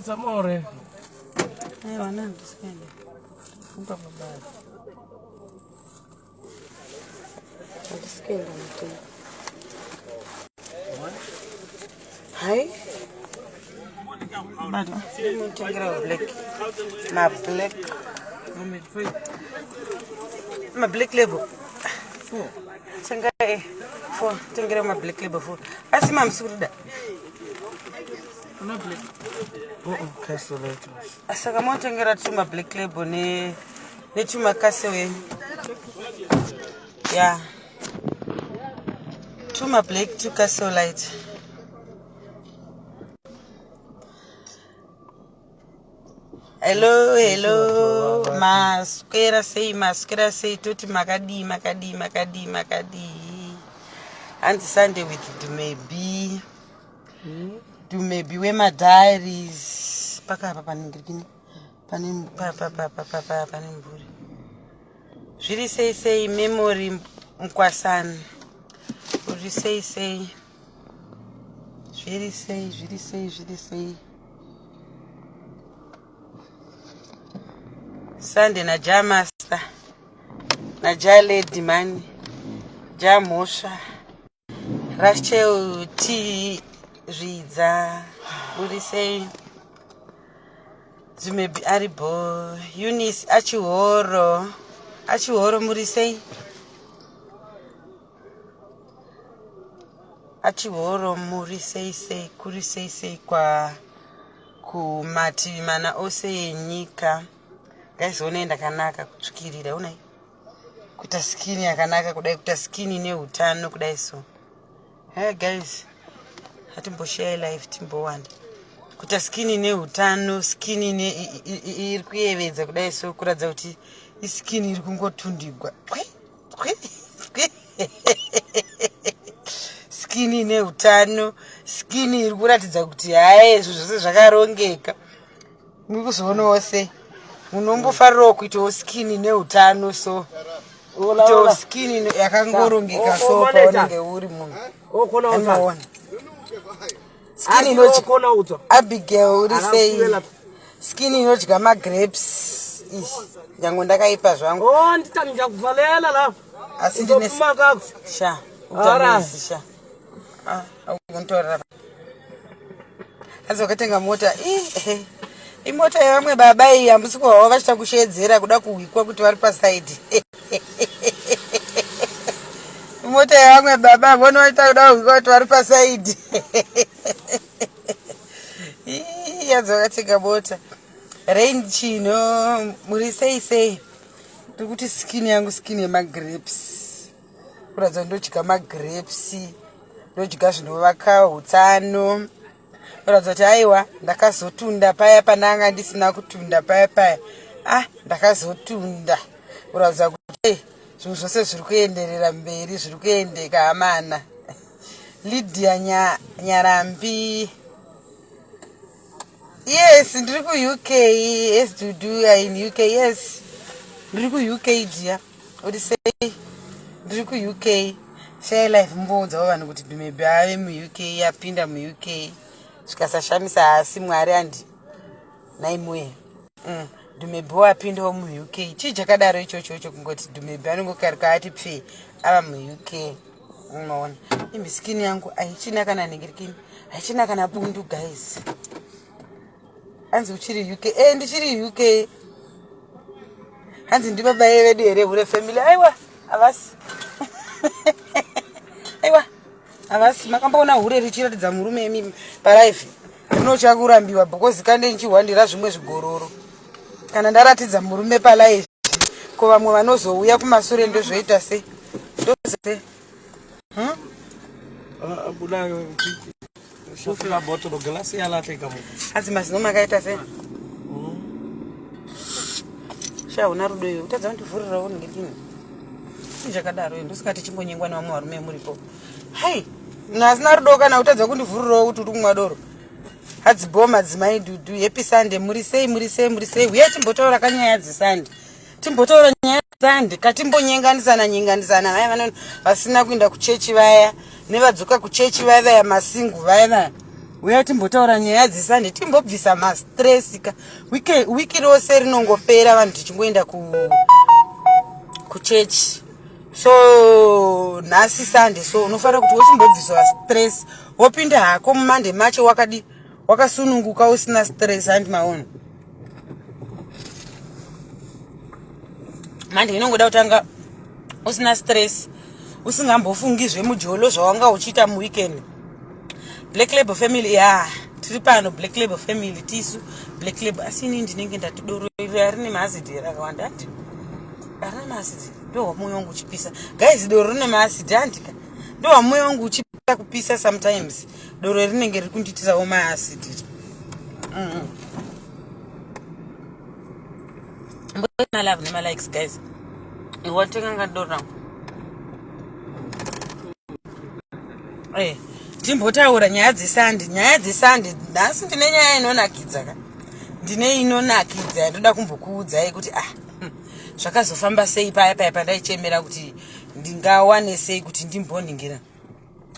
Samore. Aiwa handisi kuenda. Kumba baba. Handisi kuenda mutengo. Hai. Bado. Mutengera black. Ma black. Ma black label. Tenga eh four. Tengera ma black label four. Asi mamsurida. Una black. Oh, castle letters. Saka motengera tuma black label ne netuma castle yenyu. Yeah. Tuma black two castle light. Hello, hello. Maswera sei, maswera sei toti makadii, makadii, makadii, makadii. Hanzi Sunday with Dumebi. Dumebi wemadiaries. Pakapa panenge kini. Pane pa pa pa pa pa pa pane mvuri. Zviri sei sei memory Mkwasani. Uri sei sei. Zviri sei, zviri sei, zviri sei. Sunday na Jamaster. Na Ja Lady man. Ja Mhosva. Rachel T Zvidza. Uri sei? Zimebi ari bho. Eunice Achihoro. Achihoro muri sei? Achihoro muri sei sei kuri sei sei kwa kumativi mana ose enyika. Guys, onai ndakanaka kutsvukirira onai. Kuita skin yakanaka kudai kuita skin ine utano kudai so. Hey guys, hatimboshare life timbowanda. Kuita skin ine utano, skin ine iri kuyevedza kudai so kuratidza kuti iskin iri kungotundigwa. Kwe kwe kwe. Skin ine utano, skin iri kuratidza kuti hayi zvinhu zvose zvakarongeka. Muri kuzvionawo sei? Munombofarirawo kuitawo skin ine utano so. Kuitawo skin yakangorongeka so paunenge uri munhu. Anoona. Skin inodya Abigail uri sei? Skin inodya magrapes. Ish, nyange ndakaipa zvangu. Oh, nditani ngiyakuvalela lapho. Asi ndine Uzophuma kakuhle. sha. Alright. Utanisi sha. Ah, aukunditorera. Hanzi wakatenga mota. Ih, eh, imota yevamwe baba iyi hamusi kuhwawa vachita kusheedzera kuda kuhwikwa kuti vari pasaidi. Imota yevamwe baba vona vachita kuda kuhwikwa kuti vari pasaidi. Ih, hanzi wakatenga mota. Rain chino muri sei sei? Ndiri kuti skin yangu skin yemagrapes. Kuratidza kuti ndodya magrapes. Ndodya zvinovaka utano. Kuratidza kuti aiwa ndakazotunda paya pandanga ndisina kutunda paya paya. Ah, ndakazotunda. Kuratidza kuti hey, zvinhu zvose zviri kuenderera mberi, zviri kuendeka hamana. Lydia Nyarambi. Yes, ndiri kuUK. Yes, Dudu, you are in UK. Yes. Ndiri kuUK dear. Uri sei? Ndiri kuUK. Share life mumboudzawo vanhu kuti Dumebi ave muUK, apinda muUK. Zvikasashamisa haasi Mwari andi naimuye. Dumebi wapindawo muUK. Chii chakadaro ichocho icho kungoti Dumebi anongokaruka ati pfee ava muUK. Unoona. Imi skin yangu haichina kana ningirikini. Haichina kana bundu guys. Hanzi uchiri UK. Eh, ndichiri UK. Hanzi ndibaba vedu here hure family. Aiwa, havasi. Aiwa, havasi. Makamboona hure richiratidza murume imi palive. Rinotya kurambiwa because kande ndichihwandira zvimwe zvigororo. Kana ndaratidza murume palive, ko vamwe vanozouya kumasure ndozvoita sei? Ndozose. Shofela bottle glass ya lahleka mo. Hanzi mazino makaita sei? Sha una rudo iwe utadza kundivhurirawo ndingedini? Chii chakadaro iwe ndosaka tichimbonyengwa nevamwe varume muripo. Hai, munhu asina rudo kana utadza kundivhurirawo kuti uri kumwa doro. Hadzi bho madzimai Dudu, happy Sunday, muri sei, muri sei, muri sei. Huya timbotaura kanyaya dzeSunday. Timbotaura nyaya dzeSunday, katimbonyenganisana nyenganisana vaya vano vasina kuenda kuchechi vaya. Nevadzoka kuchechi vaya vaya masingu vaya vaya. Uya timbotaura nyaya dzeSunday timbobvisa mastress ka. Wiki rose rinongopera vanhu tichingoenda ku kuchechi. So nhasi Sunday so unofanira kuti wochimbobviswa stress wopinda hako muMonday macho wakadi wakasununguka usina stress handi maona. Manje inongoda kutanga usina stress usingambofungi zvemujolo zvawanga uchiita muweekend. Black Label family ya tiri pano Black Label family tisu Black Label asi ini ndinenge ndati doro iri harine maacid here akawanda handi harina maacid ndohwa moyo wangu uchipisa guys doro rine maacid handika ndohwa moyo wangu uchipisa kupisa sometimes doro rinenge riri kundiitirawo maacid Malove nemalikes guys. Watenga ngadoro rangu. Eh, timbotaura nyaya dzesandi, nyaya dzesandi. Nhasi ndine nyaya inonakidza ka. Ndine inonakidza yandoda kumbokuudzai kuti ah zvakazofamba sei paya paya pandaichemera kuti ndingawane sei kuti ndimbonhingira.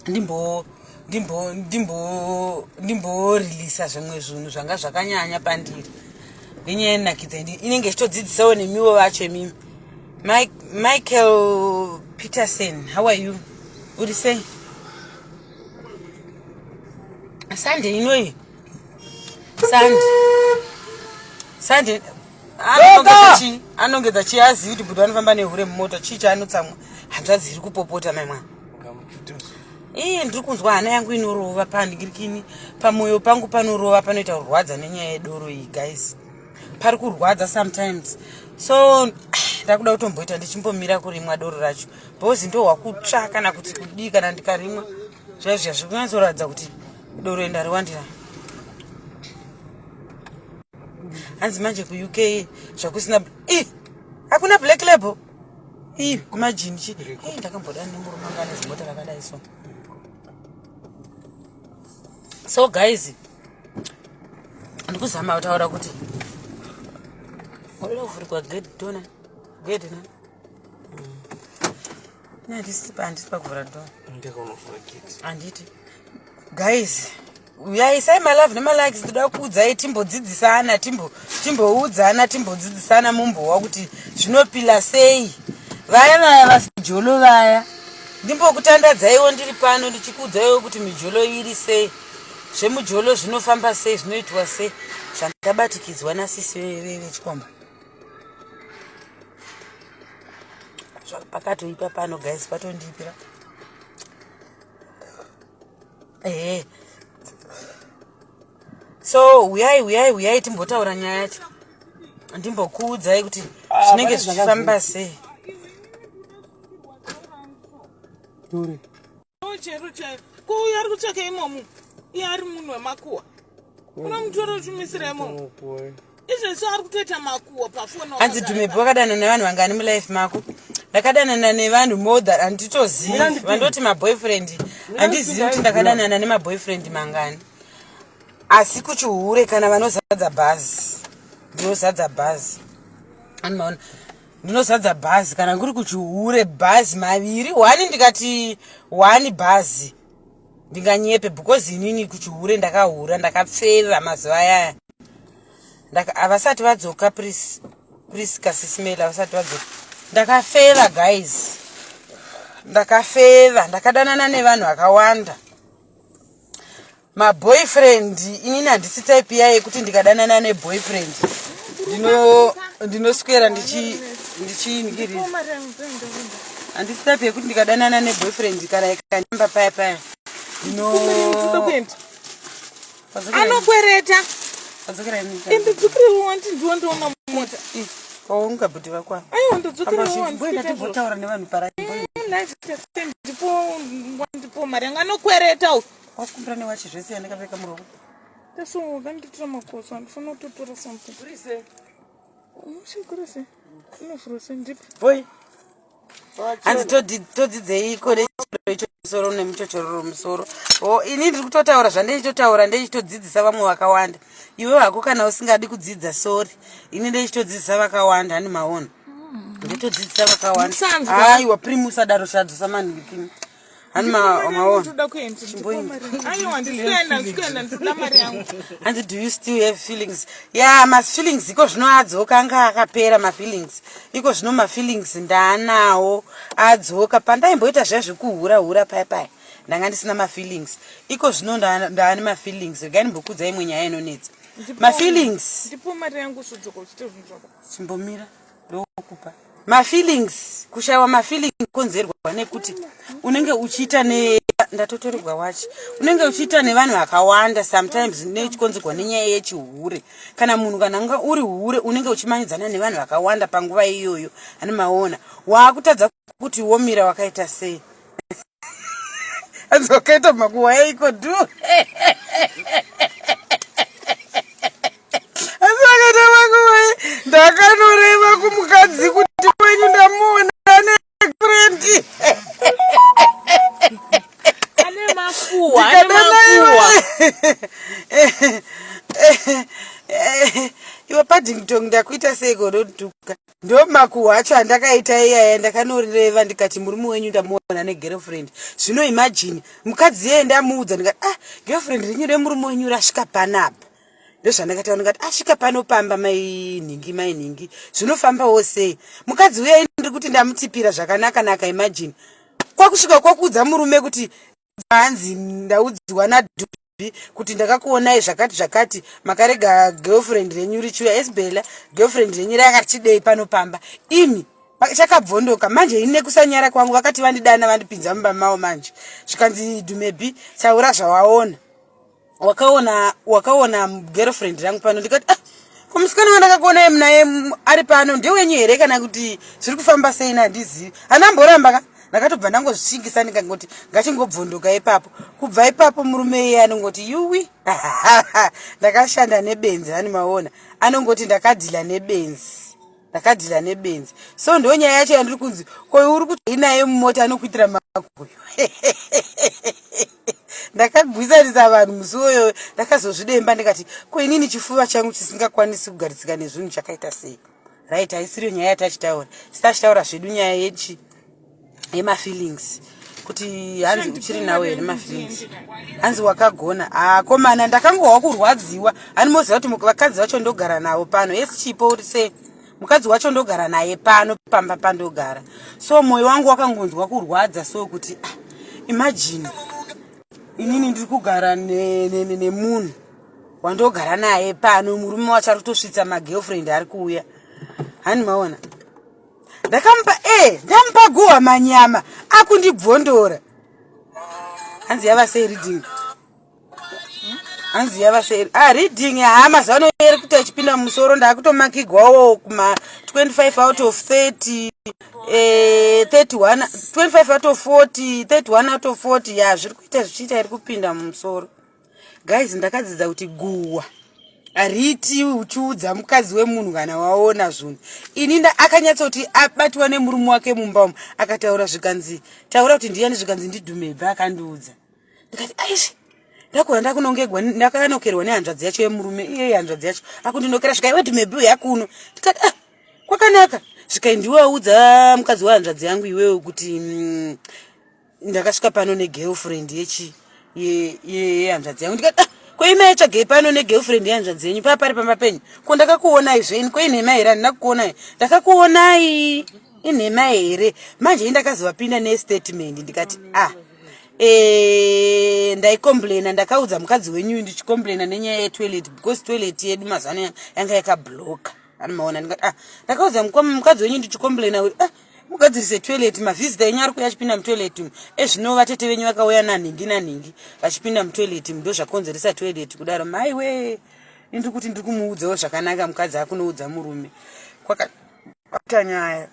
Ndimbo ndimbo ndimbo ndimborilisa zvimwe zvinhu zvanga zvakanyanya pandiri. Nenyaya inonakidza inenge ichitodzidzisawo nemiwo vacho imimi. Michael Peterson, how are you? Uri sei? Sunday inoyi. Sunday. Sunday. Anongedza chi azivi kuti bhuti vanofamba nehure mumota chii chaanotsamwa hanzvadzi iri kupopota mai mwana. Iye ndiri kunzwa hana yangu inorova pandikirikini pamoyo pangu panorova panoita kurwadza nenyaya yedoro iyi guys. Pari kurwadza sometimes. So ndakuda kutomboita ndichimbomira kurimwa doro racho because ndohwa kutsva kana kuti kudii kana ndikarimwa zvaizviya zviri kunyatsoratidza kuti doro enda riwandira. Hanzi manje kuUK zvakusina ih hakuna black label ih imagine chi eh ndakamboda nemurume anga ane zimota rakadai so. So guys ndikuzama kutaura kuti unoda kuvhurikwa gate dona gate na handisi handisi pakuvhura door handiti guys uyai isai malove nemalikes ndoda kuudzai timbodzidzisana timboudzana timbodzidzisana mumbowa kuti zvinopila sei vaya vaya vasijolo vaya ndimbokutandadzaiwo ndiri pano ndichikuudzaiwo kuti mijolo iri sei zvemujolo zvinofamba sei zvinoitwa sei zvandabatikidzwa nasisi vechikomba pakatoipa pano guys patondiipira ehe so huyai huyai huyai timbotaura nyaya yacho ndimbokuudzai kuti zvinenge zvichifamba sei Chero chero. Ko uyo ari kutsvaka imomo? Iye ari munhu wemakuwa. Unomutora uchimuisira imomo. Izvezvi ari kutoita makuwa pafoni. Hanzi Dhumebi wakadanana nevanhu vangani mulife mako? Ndakadanana nevanhu more than handitozivi. Vandoti maboyfriend. Handizivi kuti ndakadanana nemaboyfriend mangani. Asi kuchihure kana vanozadza bhazi. Ndinozadza bhazi. Anomaona. Ndinozadza bhazi kana kuri kuchihure bhazi maviri one ndikati one bhazi ndinganyepe because inini kuchihure ndakahura ndakapfeva mazuva ayaya havasati vadzoka Priska Sismela havasati vadzoka ndakafeva guys ndakafeva ndakadanana nevanhu vakawanda Maboyfriend inini handisi type iya yekuti ndikadanana neboyfriend ndinoswera ndichiingirira. Handisi type yekuti ndikadanana neboyfriend kana ikanyamba paya paya anokwereta ndidzokerewo mota waunga bhuti vako aiwa ndidzokerewo timbotaura nevanhu para ndipo mari yanga anokwereta uyu Wasikumbira newachi zvese yandakapfeka muruoko. Teso wakanditira makoso andifanira kutotora something. Kurise. Kurise. Unovhura sei ndipo. Boy. Hanzi todzidzeiko nechiro icho musoro nemuchochororo musoro. O ini ndiri kutotaura zvandeichitotaura ndeichitodzidzisa vamwe vakawanda. Iwe hako kana usingadi kudzidza sorry. Ini ndeichitodzidzisa vakawanda hani maona. Nditodzidzisa vakawanda. Aiwa Primu usadaro shadzosa manhikini. Hani maona. Ndoda kuenda. Chimboenda. Aiwa ndikuenda ndikuenda ndikuda mari yangu. Hanzi do you still have feelings? Yeah, ma feelings iko zvino adzoka anga akapera ma feelings. Iko zvino ma feelings ndaanawo adzoka pandaimboita zviya zvekuhura hura paya paya. Ndanga ndisina ma feelings. Iko zvino ndaane ma feelings. Regai ndimbokuudzai imwe nyaya inonetsa. Ma feelings. Ndipo mari yangu usodzoka uchiita zvinhu zvako. Chimbomira. Ndokupa. Mafeelings, kushaiwa mafeelings konzerwa nekuti unenge uchiita ne ndatotorerwa wachi unenge uchiita nevanhu vakawanda sometimes nechikonzerwa nenyaya yechihure kana munhu kana anga uri hure unenge uchimanyidzana nevanhu vakawanda panguva iyoyo ani maona waakutadza kuti womira wakaita sei anzi wakaita makuwa eiko du anzi wakaita makuwa ndakanoreva kumukadzi kuti wenyu ndamuona ane friend Ane makuwa, ane makuwa. Iwe Paddington ndakuita seiko ndotuka Ndomakuhwa acho andakaita iyaya ndakanoreva ndikati murume wenyu ndamuona negirlfriend. Zvino imagine mukadzi iyeye ndamuudza ndikati ah girlfriend renyu remurume wenyu rasvika panapa. Ndozvandakataura ndikati asvika pano pamba mai nhingi mai nhingi zvinofambawo sei. Mukadzi uya ndiri kuti ndamutipira zvakanaka naka imagine. Kwakusvika kwakuudza murume kuti hanzi ndaudzwa nadhubi kuti ndakakuonai zvakati zvakati makarega girlfriend renyu richiuya esbela girlfriend renyu ranga richidei pano pamba imi chakabvondoka manje ini nekusanyara kwangu vakati vandidana vandipinza mumba mavo manje zvikanzi dhumebi taura zvawaona wakaona wakaona girlfriend rangu pano ndikati ah, ko musikana wandakakuonai naye ari pano ndewenyu here kana kuti zviri kufamba sei nandizivi anamboramba ka ndakatobva ndangozvishingisa ndikangoti ngachingobvondoka ipapo kubva ipapo murume iye anongoti yuwi ndakashanda nebenzi ani maona anongoti ndakadhila nebenzi ndakadhila nebenzi so ndo nyaya yacho yandiri kunzi ko uri kuti inaye mumota anokuitira makuyo ndakagwisanisa vanhu musi uyoyo ndakazozvidemba ndikati ko inini chifuva changu chisingakwanisi kugarisika nezvinhu chakaita sei right haisiriyo nyaya yatachitaura sitachitaura zvedu nyaya yechi yemafeelings kuti hanzi uchiri nawo here mafeelings hanzi wakagona akomana ah, ndakangohwa kurwadziwa hani moziva kuti vakadzi vacho ndogara navo pano yes chipo uri sei mukadzi wacho ndogara naye pano pamba pandogara so mwoyo wangu wakangonzwa kurwadza so kuti ah, imagine inini ndiri kugara nemunhu wandogara naye pano murume wacho ari kutosvitsa magirlfriend ari kuuya hani maona ndakamupa e eh, ndamupa guhwa manyama akundibvondora hanzi yava sei reading hanzi yava sei ah reading haa mazuva ano iri kuita ichipinda mumusoro ndakutomakigwawo kuma 25 out of 30 eh, 31 25 out of 40 31 out of 40 ya zviri kuita zvichiita iri kupinda mumusoro guys ndakadzidza kuti guwa hariti uchiudza mukadzi wemunhu kana waona zvinhu ini akanyatsoti abatiwa nemurume wake mumba umu akataura zvikanzi taura kuti ndiyani zvikanzi ndidhumebve akandiudza ndikati aishi ndakura ndakunongegwa ndakanokerwa nehanzvadzi yacho yemurume iye hanzvadzi yacho akundinokera svika iwe dhumebve uya kuno ndikati ah kwakanaka svikai ndiwe waudza mukadzi wehanzvadzi yangu iwewe kuti mm, ndakasvika pano negirlfriend yechi yehanzvadzi yangu ndikati ah, ko imi aitsvagei pano negirlfriend yehanzvadzi yenyu paa pari pamba penyu ko ndakakuonai zve ko inhema here handina kukuonai ndakakuonai inhema here manje ini ndakazovapinda nestatement ndikati ah e, ndaicomplaina ndakaudza mukadzi wenyu ndichicomplaina nenyaya yetoilet because toilet yedu mazuva ano yanga yakabloka anomaona ndikati ah ndakaudza mukadzi wenyu ndichicomplaina kuti ah mugadzirise toilet mavhizita enyu ari kuuya achipinda mutoilet umu ezvino vatete venyu vakauya nanhingi nanhingi vachipinda mutoilet umu ndozvakonzeresa toilet kudaro maiwe indiri kuti ndiri kumuudzawo zvakanaka mukadzi akunoudza murume kwakaita nyaya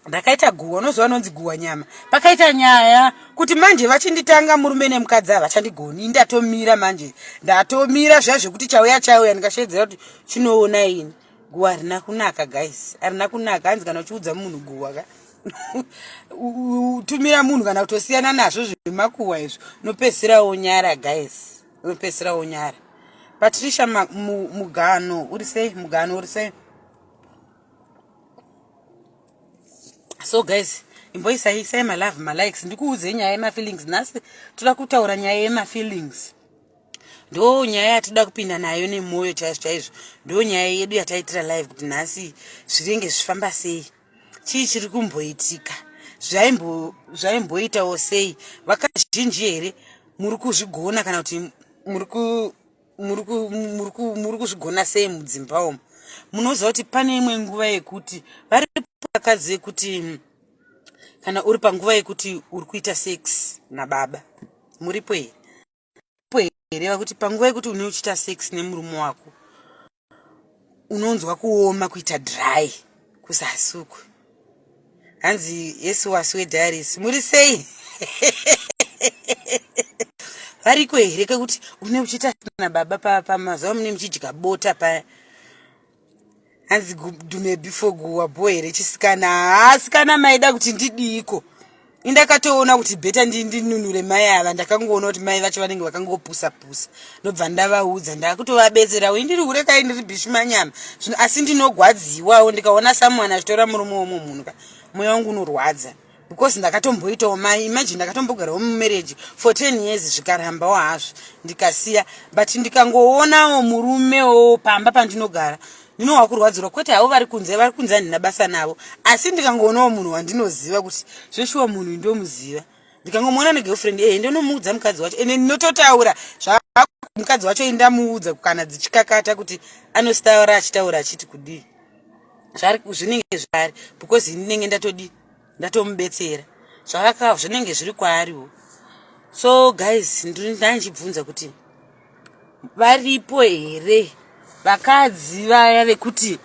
ndakaita guwa unoziva anonzi guwa nyama pakaita nyaya kuti manje vachinditanga murume nemukadzi havachandigoni ndatomira manje ndatomira zviya zvekuti chauya chauya ndikasheedzera kuti chinoona ini guwa harina kunaka guys harina kunaka hanzi kana uchiudza munhu guwa ka tumira munhu kana kutosiyana nazvo zvemakuwa izvo unopedzisira wonyara guys unopedzisira wonyara patricia mugano uri sei mugano uri sei so guys Imboisai isai malove malikes ndikuudzei nyaya yemafeelings. Nhasi toda kutaura nyaya yemafeelings. Ndo nyaya yatoda kupinda nayo nemwoyo chaizvo chaizvo. Ndo nyaya yedu yataitira live kuti nhasi zvinenge zvifamba sei. Chii chiri kumboitika? Zvaimboitawo sei? Vakazhinji here muri kuzvigona kana kuti muri ku muri kuzvigona sei mudzimba umu? Munoziva kuti pane imwe nguva yekuti varipo vakadzi yekuti kana uri panguva yekuti uri kuita sex nababa, muripo here? Here vakuti panguva yekuti une uchiita sex nemurume wako unonzwa kuoma, kuita dry kuzasi uku. Hanzi yesu wasi wediaries, muri sei? Variko here kekuti une uchiita nababa pamazuva mune muchidya bota paya? Hanzi dhume before guwa bho here chisikana? Haasikana, maida kuti ndidiiko? Indakatoona kuti better ndinunure mai ava. Ndakangoona kuti mai vacho vanenge vakangopusa pusa, ndobva ndavaudza, ndakutovabetserawo. Indiri hure kai, ndiri bhishu manyama zvino, asi ndinogwadziwawo ndikaona someone achitora murume womwe munhu ka, mweya wangu unorwadza because ndakatomboitawo mai. Imagine, ndakatombogarawo mumarriage for 10 years, zvikarambawo hazvo, ndikasiya. But ndikangoonawo murumewo pamba pandinogara, ndinohwa kurwadzirwa. Kwete havo vari kunze, vari kunze handina basa navo, asi ndikangoonawo munhu wandinoziva kuti zveshuwa munhu ndomuziva, ndikangomuona negirlfriend, ehe, ndonomuudza mukadzi wacho, ende ndinototaura mukadzi wacho. Indamuudza kana dzichikakata kuti anostaura achitaura achiti kudii, zvinenge zvari because ndinenge ndatodi ndatomubetsera zvakaka, zvinenge zviri kwaariwo. So guys, ndandichibvunza kuti varipo here vakadzi vaya vekuti,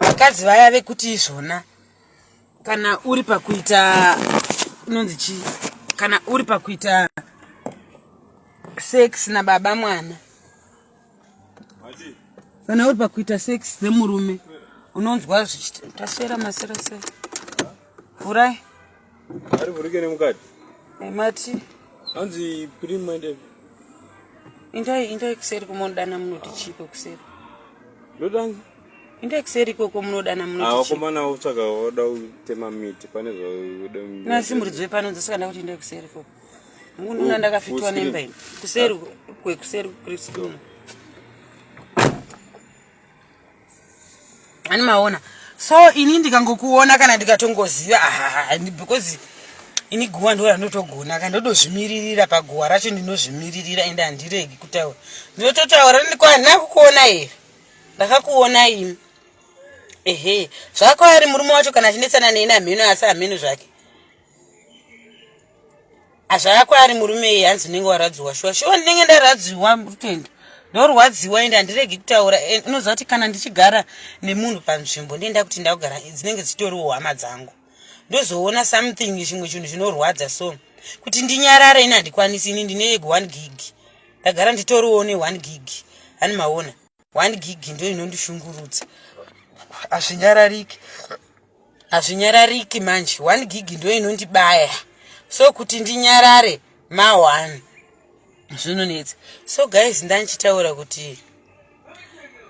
vakadzi vaya vekuti izvona kana uri pakuita inonzi chii, kana uri pakuita sex nababa mwana, kana uri pakuita sex nemurume unonzwa zvichitaswera masera sei? Vhurai. Arivhurike nemukati. Mati. Hanzi primende. Indai kuseri kumonodana munoti chiko kuseri. Ndodanzi. Indai kuseri ikoko munodana munoti chiko. Vakomana votsvaga voda kutema miti pane zvaoda. Nasi muridzi wepano dzosaka ndakuti indai kuseri ikoko. Muna ndakafitwa nemba ini. Kuseri kwekuseri Kristu. Ani maona. So ini ndikangokuona kana ndikatongoziva, ah, because ini guwa ndo randotogona ka, ndotozvimiririra paguwa racho, ndinozvimiririra ende handiregi kutaura, ndinototaura. Handina kukuona here? Ndakakuona imi. Ehe, zvako ari murume wacho kana achinetsana neni, hameno, asi hameno zvake azvako ari murume iye. Hanzi unenge waradziwa shuwa shuwa. Ndinenge ndaradziwa, rutendo, ndorwadziwa ende handiregi kutaura. Unoziva kuti kana ndichigara nemunhu panzvimbo, ndenda kuti ndakugara, dzinenge dzitoriwo hama dzangu, ndozoona something, chimwe chinhu chinorwadza, so kuti ndinyarare ini handikwanisi. Ini ndine 1 gig, ndagara nditoriwo ne1 gig. Hani maona, 1 gig ndo inondishungurudza, hazvinyarariki, hazvinyarariki manje. 1 gig ndo inondibaya, so kuti ndinyarare ma1 zvinonetsa. So guys, ndandichitaura kuti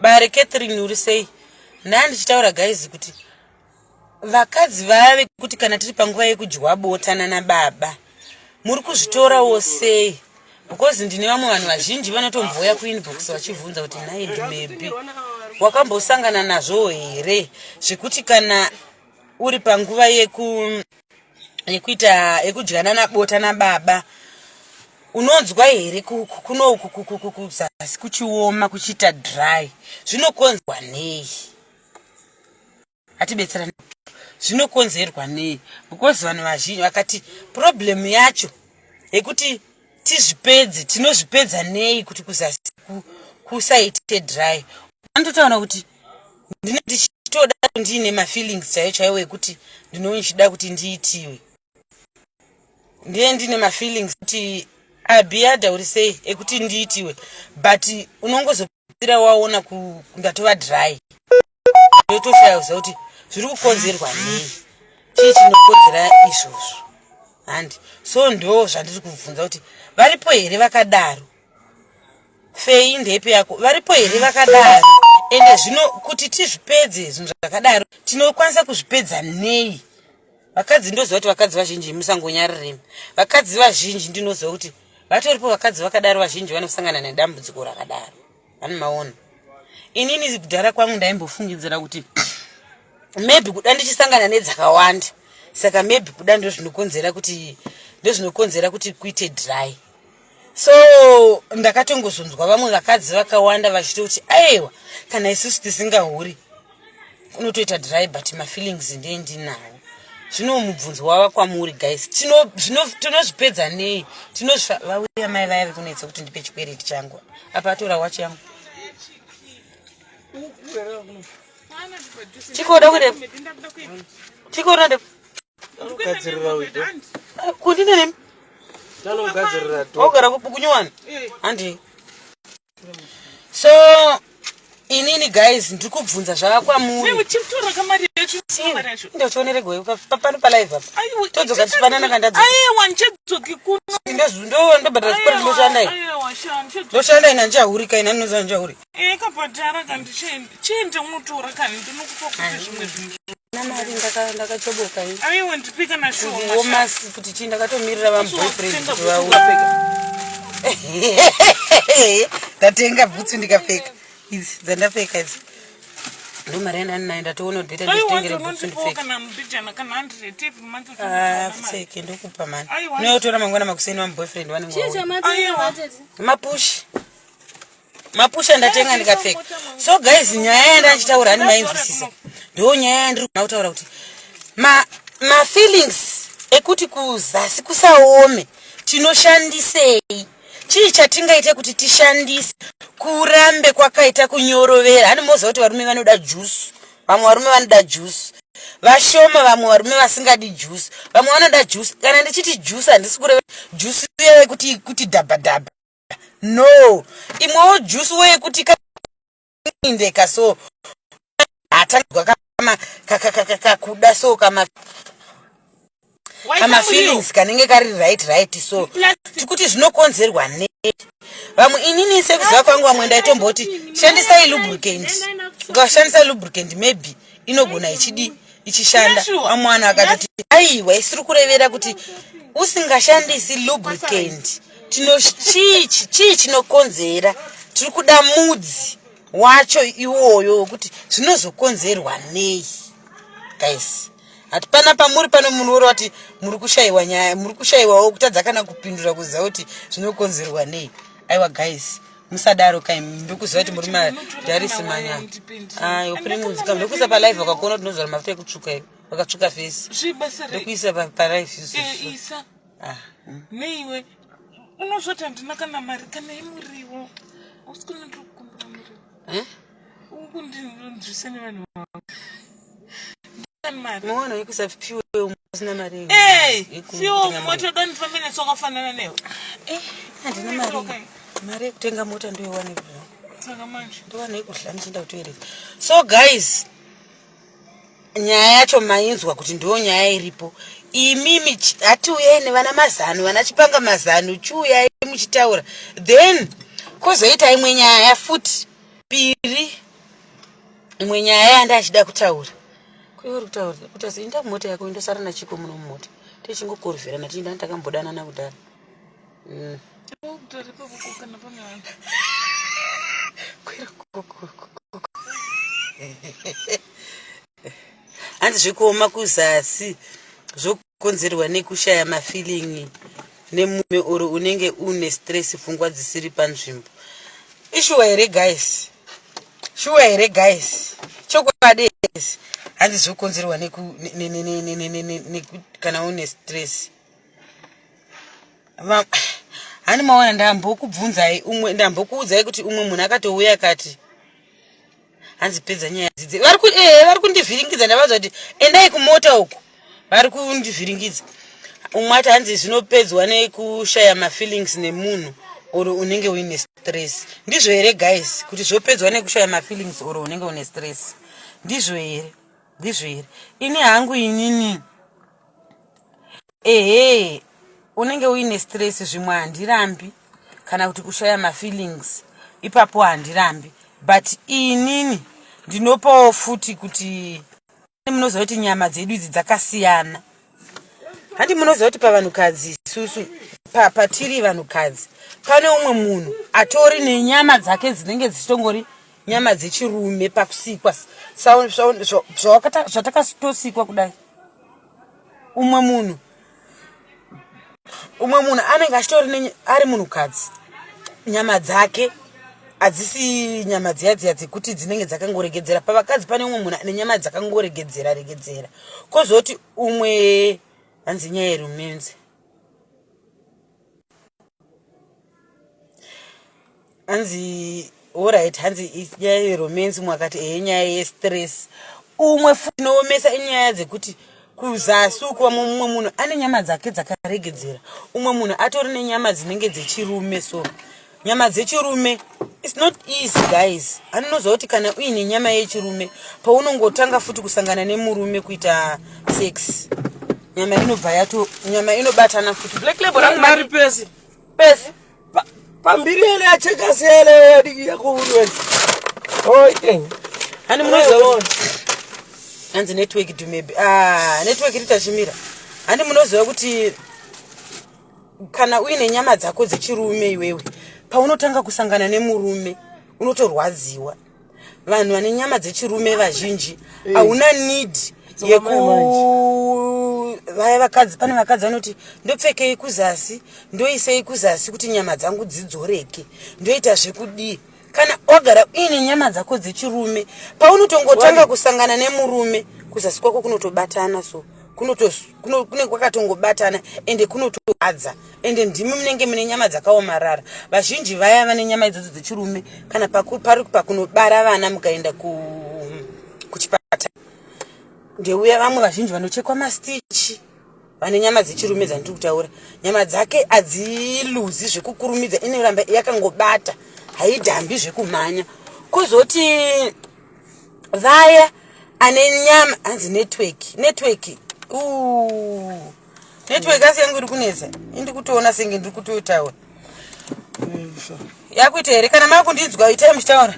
bare Catherine, uri sei? Ndandichitaura guys kuti vakadzi vaya vekuti kana tiri panguva yekudya bota nana baba, muri kuzvitorawo sei? Because ndine vamwe vanhu vazhinji vanotomboya kuinbox vachibvunza kuti, "Nhai Dumebi, wakambosangana nazvo here zvekuti kana uri panguva yekuita yekudyanana bota nababa, unonzwa here kunoku kuzasi kuchioma, kuchiita dry? Zvinokonzwa nei?" Atibetsera, zvinokonzerwa nei? Because vanhu vazhinji vakati problem yacho yekuti tizvipedze, tinozvipedza nei kuti kuzasi kusaite dry? Anototaura kuti ndine ndichitoda, ndiine mafeelings chaiwo chaiwo ekuti ndinochida kuti ndiitiwe, ndiye ndine mafeelings kuti abhiadha uri sei ekuti ndiitiwe, but unongozopira waona ndatova dry, ndotoshaya kuziva kuti zviri kukonzerwa nei, chii chinokonzera izvozvo. Handi so ndo zvandiri kubvunza kuti varipo here vakadaro? Fei, ndepi yako? Varipo here vakadaro? Ende zvino kuti tizvipedze zvinhu zvakadaro, tinokwanisa kuzvipedza nei? Vakadzi, ndoziva kuti vakadzi vazhinji, musangonyarire, vakadzi vazhinji ndinoziva kuti vatoripo vakadzi vakadaro, vazhinji vanosangana nedambudziko rakadaro. Vani maona, inini kudhara kwangu ndaimbofungidzira kuti maybe kuda ndichisangana nedzakawanda, saka maybe kuda ndozvinokonzera kuti kuite dry. So ndakatongozonzwa vamwe vakadzi vakawanda vachitoti, "Aiwa, kana isusu tisingahuri unotoita dry, but mafeelings ndee ndinawo." Zvino mubvunzo wava kwamuri guys, tinozvipedza nei? Tinozvifa vauya mai vaya vekunetsa kuti ndipe chikwereti changu, apa atora wachi yangu. Chikoda kude chikoda nde Tanogadzirira uito. Kundine nemi. Tanogadzirira to. Wagara kunyuwani handi. So inini guys, ndiri kubvunza zvava kwamuri. Uchitora kamari yacho, mari yacho. Ndochionere gwe pano palive apa. Todzoka tichipanana kandadzoka. Aiwa, ndichadzoki kuno. Ndobhadhara chikwereti, ndoshanda ini. Aiwa sha, ndichadzoki. Ndoshanda ini, handichahurika ini, andinoziva ndichahurika. Kabhadhara kandichiende, chiende unotora kani, ndinokupa kuti zvimwe zvinhu. Namari ndakachoboka ini. Aiwa, ndipe kana shoma. Womasi kuti chii, ndakatomirira vamuboyfriend kuti vauya. Ndatenga bhutsu ndikapfeka, idzi dzandapfeka idzi ndo mari yandani nayo. Ndatoona kuti better Aiwa, nditengere bhutsu ndinondipawo ndipfeke. kana mbijana, kana 100 every month. Ah, pfeke, ndokupa mani. Aiwa. Unoyotora mangwana makuseni, vamuboyfriend vanenge Chii vauya. chamatenga vatete? Mapushi, mapushi andatenga ndikapfeka. So guys, nyaya yandachitaura hani mainzwisisa? Ndo nyaya yandiri kuda kutaura kuti mafeelings ekuti kuzasi kusaome tinoshandisei? Chii chatingaite kuti tishandise kurambe kwakaita kunyorovera? Hani moziva kuti varume vanoda juice, vamwe varume vanoda juice vashoma, vamwe varume vasingadi juice, vamwe vanoda juice. Kana ndichiti juice, handisi kureva juice yekuti kuti dhabha dhabha, no, imwewo juice wo yekuti kaindeka so hatangwa kama kakuda so kama feelings kanenge kari right. So tikuti zvinokonzerwa nei? Vamwe, inini sekuziva kwangu, vamwe ndaitomboti shandisai lubricant, ukashandisa lubricant maybe inogona ichidi ichishanda. Vamwe vanhu akatoti aiwa, isiri kurevera kuti usingashandisi lubricant. Tino chii chinokonzera? Tiri kuda mudzi wacho iwoyo wekuti zvinozokonzerwa nei. Guys, hatipana pamuri pano, munhu uri wati muri kushayiwa nyaya, muri kushayiwawo kutadza kana kupindura kuziva kuti zvinokonzerwa nei. Aiwa guys, musadaro kai, ndikuziva kuti muri madharisi manyaya ayo primudzika. Ndokuisa palive, wakakuona kuti ndinozora mafuta ekutsvuka iwe wakatsvuka face. Zvibasa rei? Ndokuisa palive izvozvo. Isa. Ah. Neiwe unozoti handina kana mari kana yemuriwo, usikuna ndiri kukumbira muriwo. Eh? Ukundinzwisa nevanhu vangu mari. Muona yekuisa fuel usina mari. Fuel mota da ndifambe netsokafanana newe. Eh, handina mari, mari yekutenga mota ndoiwane. Saka manje ndowane yekudla ndichienda kutoilet. So guys, nyaya yacho mainzwa kuti ndo nyaya iripo. Imimi hatiuyai nevana mazano, vana chipanga mazano, chiuyai muchitaura. Then kwozoita imwe nyaya futi piri, imwe nyaya yandachida kutaura. Kuiwe uri kutaura kuti asi inda mumota yako, indosara nachiko muno mumota, tichingokorivherana tiinda takambodanana kudhara. Kutaura ipapo kana pane vanhu. Kwira Hanzi zvekuoma kuzasi zvokonzerwa nekushaya mafeeling nemume or unenge une stress, pfungwa dzisiri panzvimbo. Ishuwa here guys? Shuwa here guys? Chokwadi guys? Hanzi zvokonzerwa kana une stress. Hani maona, ndambokubvunzai umwe, ndambokuudzai kuti umwe munhu akatouya akati hanzi pedza nyaya dzidze. Vari kundivhiringidza, ndavaudza kuti endai kumota uku, vari kundivhiringidza. Umwe ati hanzi zvinopedzwa nekushaya mafeelings nemunhu or unenge uine stress. Ndizvo here guys, kuti zvopedzwa nekushaya mafeelings or unenge une stress? Ndizvo here? Ndizvo here? Ini hangu inini, ehe, unenge uine stress zvimwe handirambi, kana kuti kushaya mafeelings ipapo handirambi. But inini ndinopawo futi kuti munoziva kuti nyama dzedu idzi dzakasiyana. Handi munoziva kuti pavanhukadzi isusu patiri vanhukadzi pane umwe munhu atori nenyama dzake dzinenge dzichitongori nyama dzechirume pakusikwa zvatakatosikwa kudai. Umwe munhu umwe munhu anenge achitori ari munhukadzi nyama dzake hadzisi nyama dziya dziya dzekuti dzinenge dzakangoregedzera. Pavakadzi pane umwe munhu ane nyama dzakangoregedzera regedzera, kozoti umwe hanzi nyaya yerumenzi hanzi orit, hanzi nyaya yeromance, umwe akati ehe nyaya yestress, umwe futi inoomesa inyaya dzekuti kuzasi uku vamwe mumwe munhu ane nyama dzake dzakaregedzera, umwe munhu atori nenyama dzinenge dzechirume. So nyama dzechirume, it's not easy guys. Anonoziva kuti kana uine nyama yechirume, paunongotanga futi kusangana nemurume kuita sex, nyama inobva yato nyama inobatana futi. Black Label rangu. Mari pesi. Pesi. Pambiri ele achekasi ele yadiki yakuurwezi. Oite. Hani munoziva hanzi network dumebi, ah, network ritachimira. Handi munoziva kuti kana uine nyama dzako dzechirume iwewe, paunotanga kusangana nemurume unotorwadziwa. Vanhu vane nyama dzechirume vazhinji hauna need yeku vaya vakadzi. Pane vakadzi vanoti ndopfekei kuzasi, ndoisei kuzasi kuti nyama dzangu dzidzoreke, ndoita zvekudii. Kana wagara uine nyama dzako dzechirume, paunotongotanga kusangana nemurume, kuzasi kwako kunotobatana. So kunenge kwakatongobatana ende kunotoadza, ende ndimi munenge mune nyama dzakaomarara. Vazhinji vaya vane nyama idzodzo dzechirume, kana pari pakunobara vana, mukaenda kuchipatara, ndeuya vamwe vazhinji vanochekwa mastitch vane nyama dzechirume dzandiri kutaura. Nyama dzake hadziluzi zvekukurumidza, inoramba yakangobata, haidhambi zvekumhanya. Kuzoti vaya ane nyama, hanzi network, network, network asi yangu iri kunetsa. Indi kutoona senge ndiri kutotaura yakuita here? Kana makundinzwa, itai muchitaura.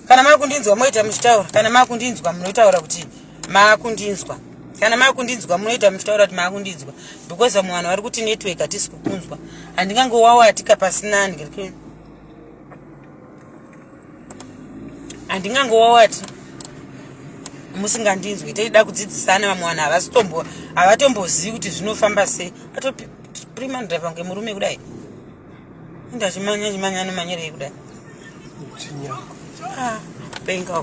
Kana makundinzwa, moita muchitaura. Kana makundinzwa, munotaura kuti makundinzwa. Kana makundinzwa, munoita muchitaura kuti makundinzwa, because vamwe vanhu vari kuti network hatisi kukunzwa. Handingangowawatika pasina, handingangowawati musingandinzwi. Teida kudzidzisana. Vamwe vanhu havatombozivi kuti zvinofamba sei. Atoprima driver kunge murume kudai, indachimanya chimanya, anomanyirei kudai? Ah, penga.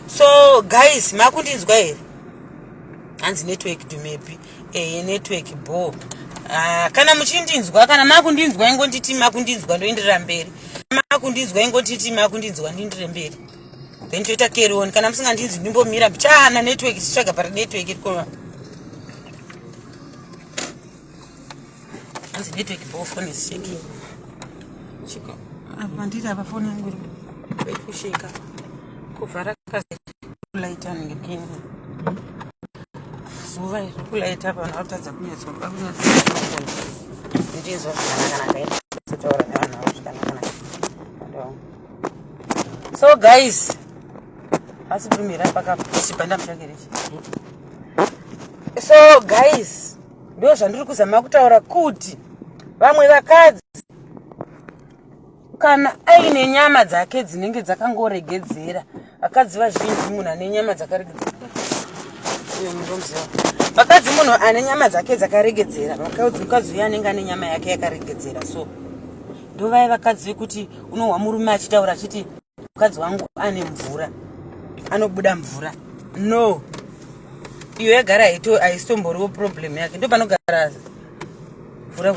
So guys, makundinzwa here? Hanzi network dumepi? Eye, network bo. Ah, kana muchindinzwa, kana makundinzwa, ingonditi makundinzwa, ndoenderera mberi. Makundinzwa, ingonditi makundinzwa, ndiendere mberi, then toita carry on. Kana musingandinzwi, ndimbomira chana network, tichitsvaga pari network iriko. Hanzi network bo, phone is shaking. Chiko apa ndiri apa, foni yangu iri kusheka kuvhara kulaita nge zuva iri kulaita. Vanhu varikutadza kunyatsoda kunyatsondinzwa zvakanaka, kutaura nevanhu avo zvakanaka. So guys, asi kumira pakachibanda muchakerechi. So guys, ndo zvandiri kuzama kutaura kuti vamwe vakadzi kana aine nyama dzake dzinenge dzakangoregedzera, vakadzi vazhinji munhu ane nyama dzakaregedzera, uyo mundomuziva, vakadzi munhu ane nyama dzake dzakaregedzera, mukadzi uyo anenge ane nyama yake yakaregedzera. So ndovaya vakadzi vekuti unohwa murume achitaura achiti mukadzi wangu ane mvura, anobuda mvura. No, iyo yagara haisitomboriwo problem yake, ndo panogara mvura.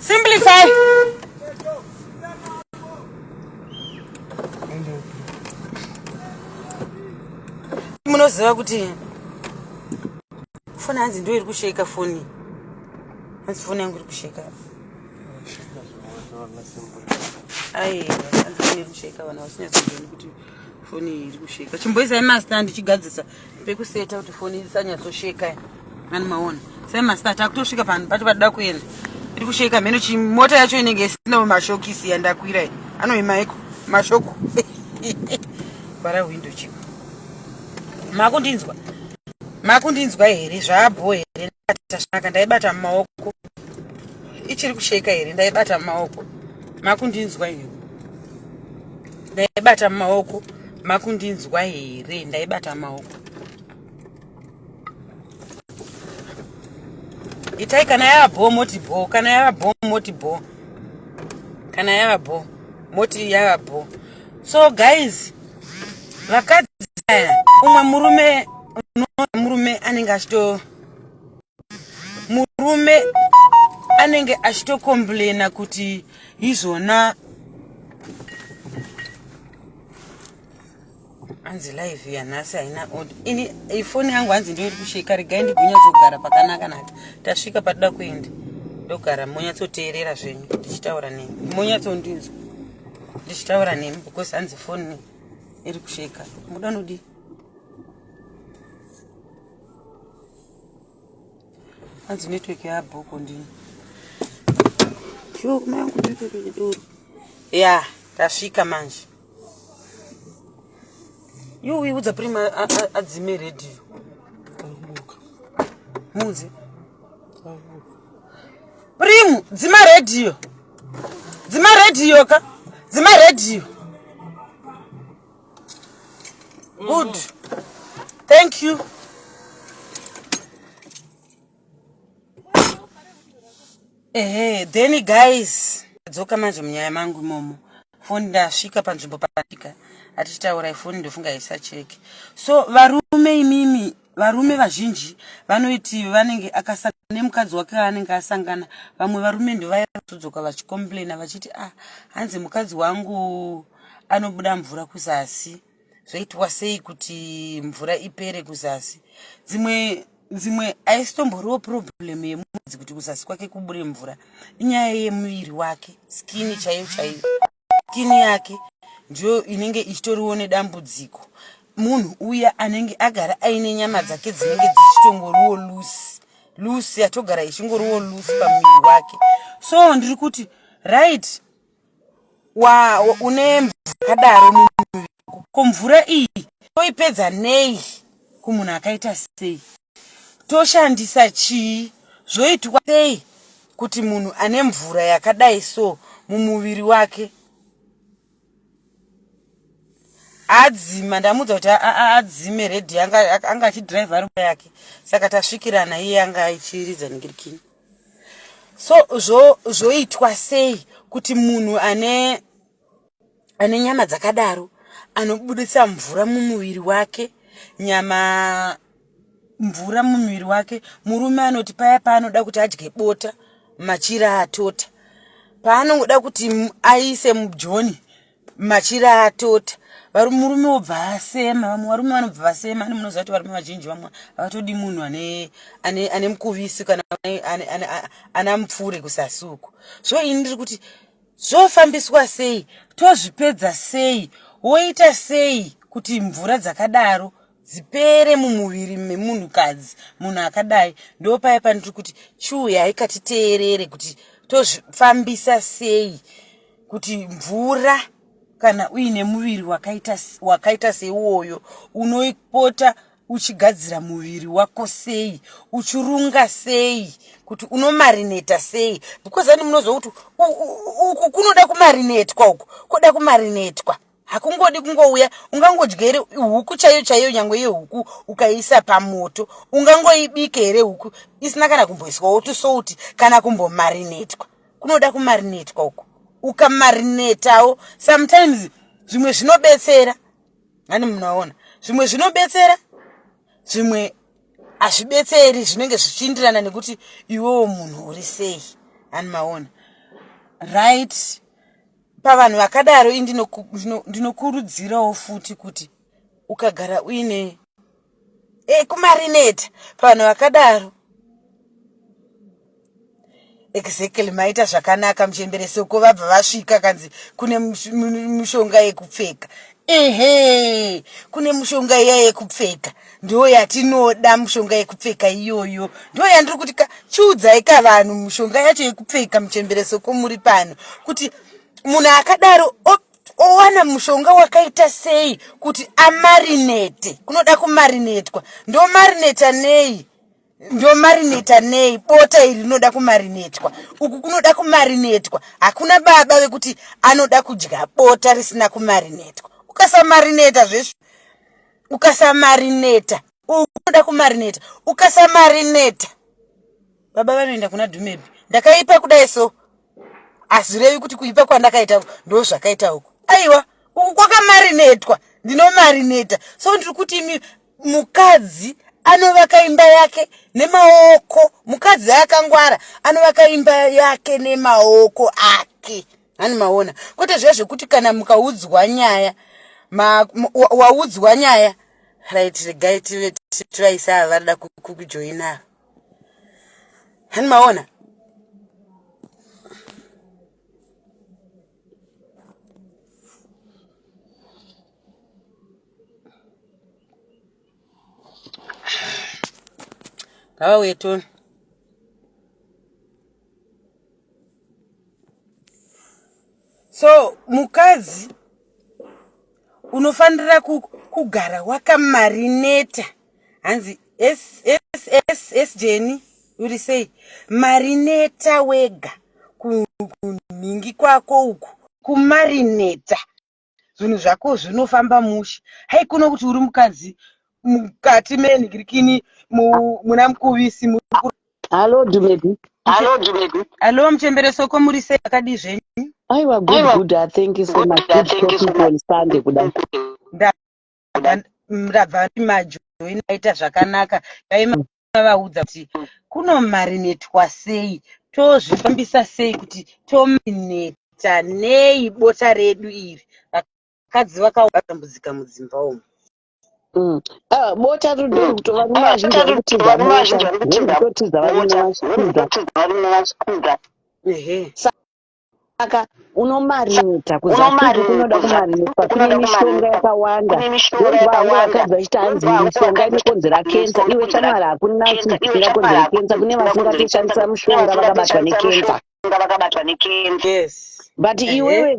Simplify. Munoziva kuti foni hanzi ndo iri kusheka. Foni hanzi foni yangu iri kusheka. Aiwa, hanzi foni iri kusheka. Vanhu vasinyatsozoni kuti foni iyi iri kusheka. Chimboisai master, ndichigadzisa pekuseta kuti foni isanyatsosheka. Ani maona sai master, takutosvika panhu pacho patida kuenda. Iri kusheka mheno. Chimota yacho inenge isina mashokisi yandakwira iyi, anoimaiko mashoko? Vhara window chiko. Makundinzwa? Makundinzwa here? Zvabho here? Ndabata ndaibata mumaoko. Ichiri kusheka here? Ndaibata mumaoko. Makundinzwa here? Ndaibata mumaoko. Makundinzwa here? Ndaibata mumaoko. Itai kana yava bho moti bho, kana yava bho moti bho, kana yava bho moti yava bho. So guys, vakadzi aya, umwe murume murume anenge achito murume anenge achitocomplaina kuti izvona Hanzi live yanhasi haina audio. Ini ifoni yangu hanzi ndiyo iri kusheka, regai ndigonyatsogara pakanaka naka. Tasvika patoda kuenda. Ndogara monyatsoteerera zvenyu ndichitaura nemi. Monyatsondinzwa ndichitaura nemi because hanzi foni iri kusheka. Muda nodii? Hanzi network yabhoko ndini. Sure kuma yangu network yedoro. Yeah, tasvika manje. Yuwi udza Prima adzime radio. Muudze. Primu, dzima radio. Dzima radio ka. Dzima radio. Good. Thank you. Ehe, then guys, dzoka manje munyaya mangu imomo. Foni ndasvika panzvimbo pasvika. Atichitaurai foni ndofunga isacheke. So varume imimi, varume vazhinji vanoiti vanenge akasangana nemukadzi wake anenge asangana. Vamwe varume ndovaya vatodzoka vachicomplaina vachiti ah, hanzi mukadzi wangu anobuda mvura kuzasi. Zvoitwa sei kuti mvura ipere kuzasi? Dzimwe dzimwe aisitomboriwo problem yemukadzi kuti kuzasi kwake kubure mvura, inyaya yemuviri wake, skini chaiyo chaiyo, skini yake ndiyo inenge ichitoriwo nedambudziko. Munhu uya anenge agara aine nyama dzake dzinenge dzichitongoriwo loose loose, yatogara ichingoriwo loose pamuviri wake. So ndiri kuti right, wa une mvura yakadaro mumuviri, ko mvura iyi toipedza nei kumunhu akaita sei? Toshandisa chii? Zvoitwa sei kuti munhu ane mvura yakadai so mumuviri wake adzima? Ndamuudza kuti adzime redhi, anga achidhiraivha ari yake, saka tasvikirana, iye anga achiridza ningirikini. So zvoitwa sei kuti munhu ane ane nyama dzakadaro anobudisa mvura mumuviri wake, nyama mvura mumuviri wake? Murume anoti paya paanoda kuti adye bota, machira atota, paanongoda kuti aise mujoni, machira atota, murume wobva asema. Vamwe varume vanobva vasema. Ani munoziva kuti varume vazhinji vamwe havatodi munhu ane, ane, ane mukuvisi kana ana mupfure kusasi uku. So ini ndiri kuti zvofambiswa sei? Tozvipedza sei? Woita sei kuti mvura dzakadaro dzipere mumuviri memunhukadzi, munhu akadai? Ndo paya pandiri kuti chiuyai katiteerere kuti tozvifambisa sei kuti mvura, kana uine muviri wakaita, wakaita seiwoyo, unoipota uchigadzira muviri wako sei, uchirunga sei, kuti unomarineta sei? Because ani munoziva kuti uku kunoda kumarinetwa, uku koda kumarinetwa, hakungodi kungouya. Ungangodya here huku chaiyo chaiyo, nyange yehuku ukaiisa pamoto, ungangoibike here huku isina kana kumboiswawo tusouti kana kumbomarinetwa? Kunoda kumarinetwa uku. Ukamarinetawo sometimes zvimwe zvinobetsera, ani munoona zvimwe zvinobetsera, zvimwe hazvibetseri, zvinenge zvichiindirana nekuti iwewo munhu uri sei, ani maona? Right, pavanhu vakadaro ndinokurudzirawo futi kuti ukagara uine kumarineta pavanhu vakadaro. Exactly, maita zvakanaka muchembere Soko. Vabva vasvika, kanzi kune mushonga yekupfeka. Ehe, kune mushonga iya yekupfeka, ndo yatinoda. Mushonga yekupfeka iyoyo ndo yandiri kuti chiudzai ka vanhu mushonga yacho yekupfeka, muchembere Soko muri pano, kuti munhu akadaro. Owana mushonga wakaita sei kuti amarinete? Kunoda kumarinetwa. Ndomarineta nei? Ndomarineta nei? Bota iri rinoda kumarinetwa. Uku kunoda kumarinetwa. Hakuna baba vekuti anoda kudya bota risina kumarinetwa. Ukasamarineta zvesvo. Ukasamarineta. Uku kunoda kumarineta. Ukasamarineta. Baba vanoenda kuna Dumebi. Ndakaipa kudai so. Hazvirevi kuti kuipa kwandakaita ndo zvakaita uku. Aiwa, uku kwakamarinetwa. Ndinomarineta. So ndiri kuti imi mukadzi anovaka imba yake nemaoko. Mukadzi akangwara anovaka imba yake nemaoko ake. Hani maona. Kwete zviya zvekuti kana mukaudzwa nyaya, waudzwa nyaya, right, regai tive tivaise ava varida kujoina ava. Hani maona. Ngavauye toni. So mukadzi unofanira kugara wakamarineta hanzi s jeni uri sei marineta wega kunhingi kwako uku kumarineta zvinhu zvako zvinofamba mushe hai kuno kuti uri mukadzi mukati menhingirikini muna mukuvisi Hallo Dumebi. Hallo Dumebi. Hallo muchembere soko muri sei akadii zvenyu? Aiwa good Aiwa. good. Thank you so much. Good topic on Sunday kuda. Ndabva majoin aita zvakanaka. Dai mavaudza kuti kunomarinetwa sei tozvifambisa sei kuti tomarineta nei bota redu iri. Vakadzi vakatambudzika mudzimba umu. Ah, bota rudori kuti varume vazhinji vari kutiza bota vanototiza varume vachitiza saka unomarineta kuzasi kunoda kumarinetwa kune mishonga yakawanda ndonzwa hangu vakadzi vachiti hanzi mishonga inokonzera kensa iwe shamwari hakuna chinhu chisingakonzere kensa kune vasingatoshandisa mushonga vakabatwa nekensa yes but iwewe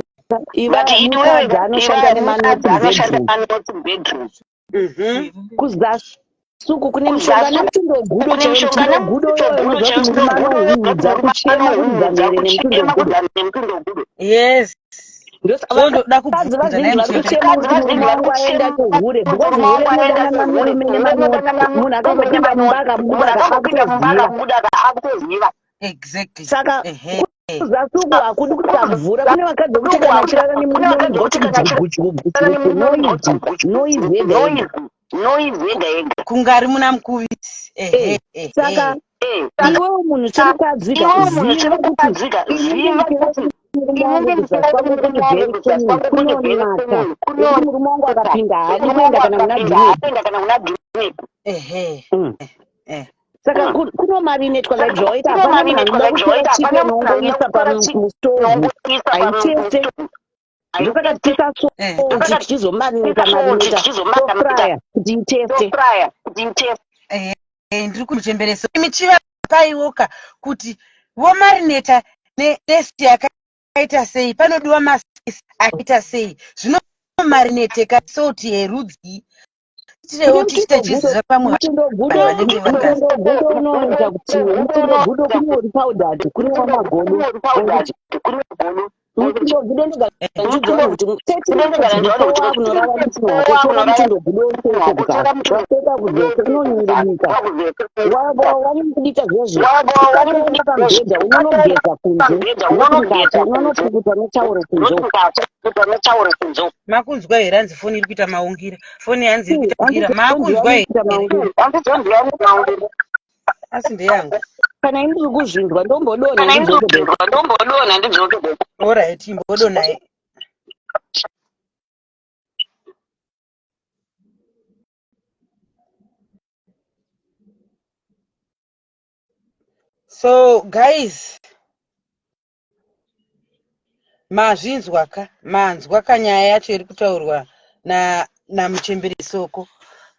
iva mukadzi anoshanda nemanoti bedroom kuzasi uku kune mishonga nemutundogudo chaiwo mutundogudo iyoyo unoziva kuti murume anohuhudza kuchema kuridza mhere nemutundogudo yes ndosaka vazhinji vari kuchema kuti murume wangu aenda kuhure because hure rinodanana murume nemanoti munhu akangopinda mumba akabuda akutoziva exactly saka kuzasi uku hakudi kuita mvura kune vakadzi vekuti kana achirara nemurume unonzwa kuti gugugugugu noise noise yega yega noise yega yega kunge ari muna mukuvisi ehe saka iwewe munhu chemukadzi ka ziva kuti ziva kuti kunonaka ekuti murume wangu akapinda haadi kuenda kana muna dhumeko ehe Saka kunomarinetwa like zvawaita hapana munhu anoda kutora chicken wongoisa pamustovhu haiteste ndosaka tichiisa salt tichizomarineta marineta tofraya kuti iteste Ndiri kumuchembereso imi chivapaiwoka kuti vomarineta netest yakaita sei panodiwa maspice akaita sei zvinomarineteka salt yerudzii tirewo tichite chiziva pamwe mutindogudo unoita kuti mutindogudo kune uri powdered kune wamagodo mutindogudo ndogaandiudza vanhu kuti 30 minutes before wakunorara mutinhu wako tora mutindogudo useke kuzasi waseka kuzese unonyungudika wanyungudika zviya zviya usatoenda pamubhedha unonogeza kunze nokungati unonopukuta netauro kunze uko Makunzwa here hanzi foni iri kuita maungira foni hanzi iri kuita maungira makunzwa here asi ndeyangu kana ini ndiri kuzvinzwa ndombodonha ndidzoke back orit imbodonhai so guys Mazvinzwa ka manzwa ka nyaya yacho iri kutaurwa na namuchembere Soko.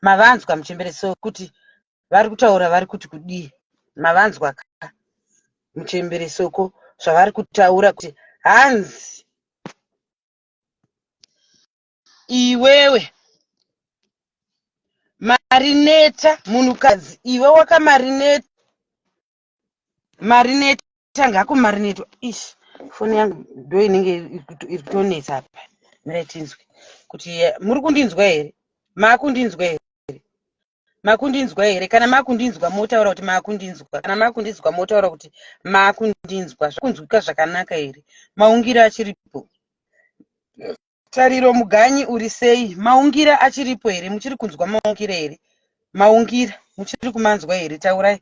Mavanzwa muchembere Soko kuti vari kutaura vari kuti kudii? Mavanzwa ka muchembere Soko zvavari kutaura kuti hanzi. Iwewe marineta munhukadzi iwe wakamarineta marineta ngakumarinetwa. Ish, foni yangu ndo inenge iri kutonetsa apa. Mirai tinzwe kuti muri kundinzwa here? Makundinzwa here? Makundinzwa here? Kana makundinzwa motaura kuti makundinzwa. Kana makundinzwa motaura kuti makundinzwa. Zvakunzwika zvakanaka here? Maungira achiripo. Tariro Muganyi uri sei? Maungira achiripo here? Muchiri kunzwa maungira here? Maungira muchiri kumanzwa here? Taurai.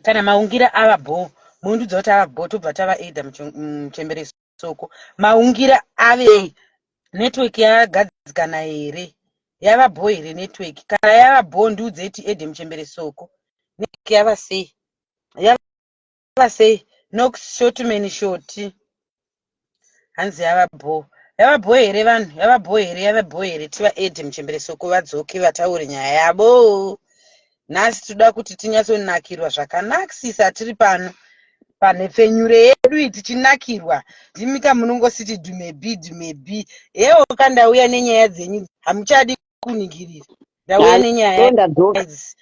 Kana maungira ava bho, munondiudza kuti ava bho tobva tava eda muchembere soko. Maungira ave network yagadzikana here? Yava bho here network? Kana yava bho ndiudzei ti ede muchembere soko. Network yava sei? Yava Yava sei Nox Shortman Shoti hanzi yava bho yava bho here vanhu yava bho here yava bho here tiva ed muchembere soko vadzoke vataure nyaya yavo nhasi toda kuti tinyatsonakirwa zvakanakisisa tiri pano panhepfenyuro yedu iyi tichinakirwa ndimika munongositi dhumebi dhumebi hewo ka ndauya nenyaya dzenyu hamuchadi kuningirira ndauya nenyaya idzi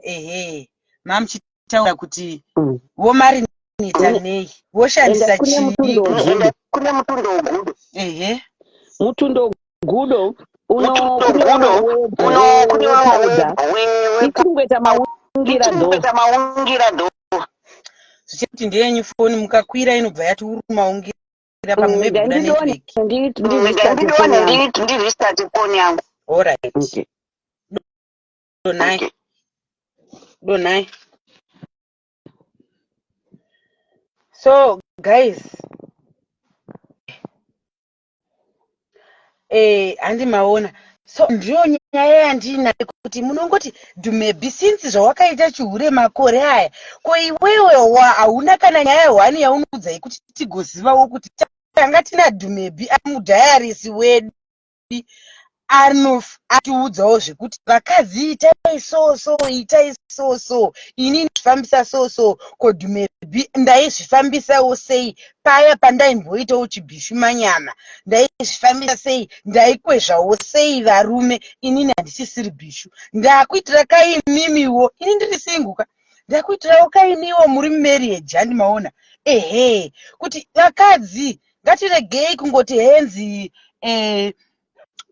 ehe mamuchi taura kuti vomarineta nei voshandisa chii kune mutundo wegudo ehe mutundo gudo unokungoita maungira do zvichiti ndeyenyu foni mukakwira inobva yati uri maungira pamwe maybe kuda network ndiristart foni yangu alright okay. Donai. Donai. So guys, eh handi maona. So ndiyo nyaya yandinayo kuti munongoti dumebi since zvawakaita chihure makore aya ko iwewe wa hauna kana nyaya hwani yaunoudza yekuti tigozivawo kuti tanga tina dumebi amudhayarisi wedu Arnof atiudzawo zvekuti vakadzi itai so so itai so so ini ndizvifambisa so so ko dumebi ndaizvifambisawo sei paya pandaimboitawo chibhishu manyama ndaizvifambisa sei ndaikwezvawo sei varume inini handisisiri bhishu ndakuitira kaimimiwo ini ndiri singu ka ndakuitirawo kaimiwo muri mumarriage handi maona ehe kuti vakadzi ngatiregei kungoti henzi eh,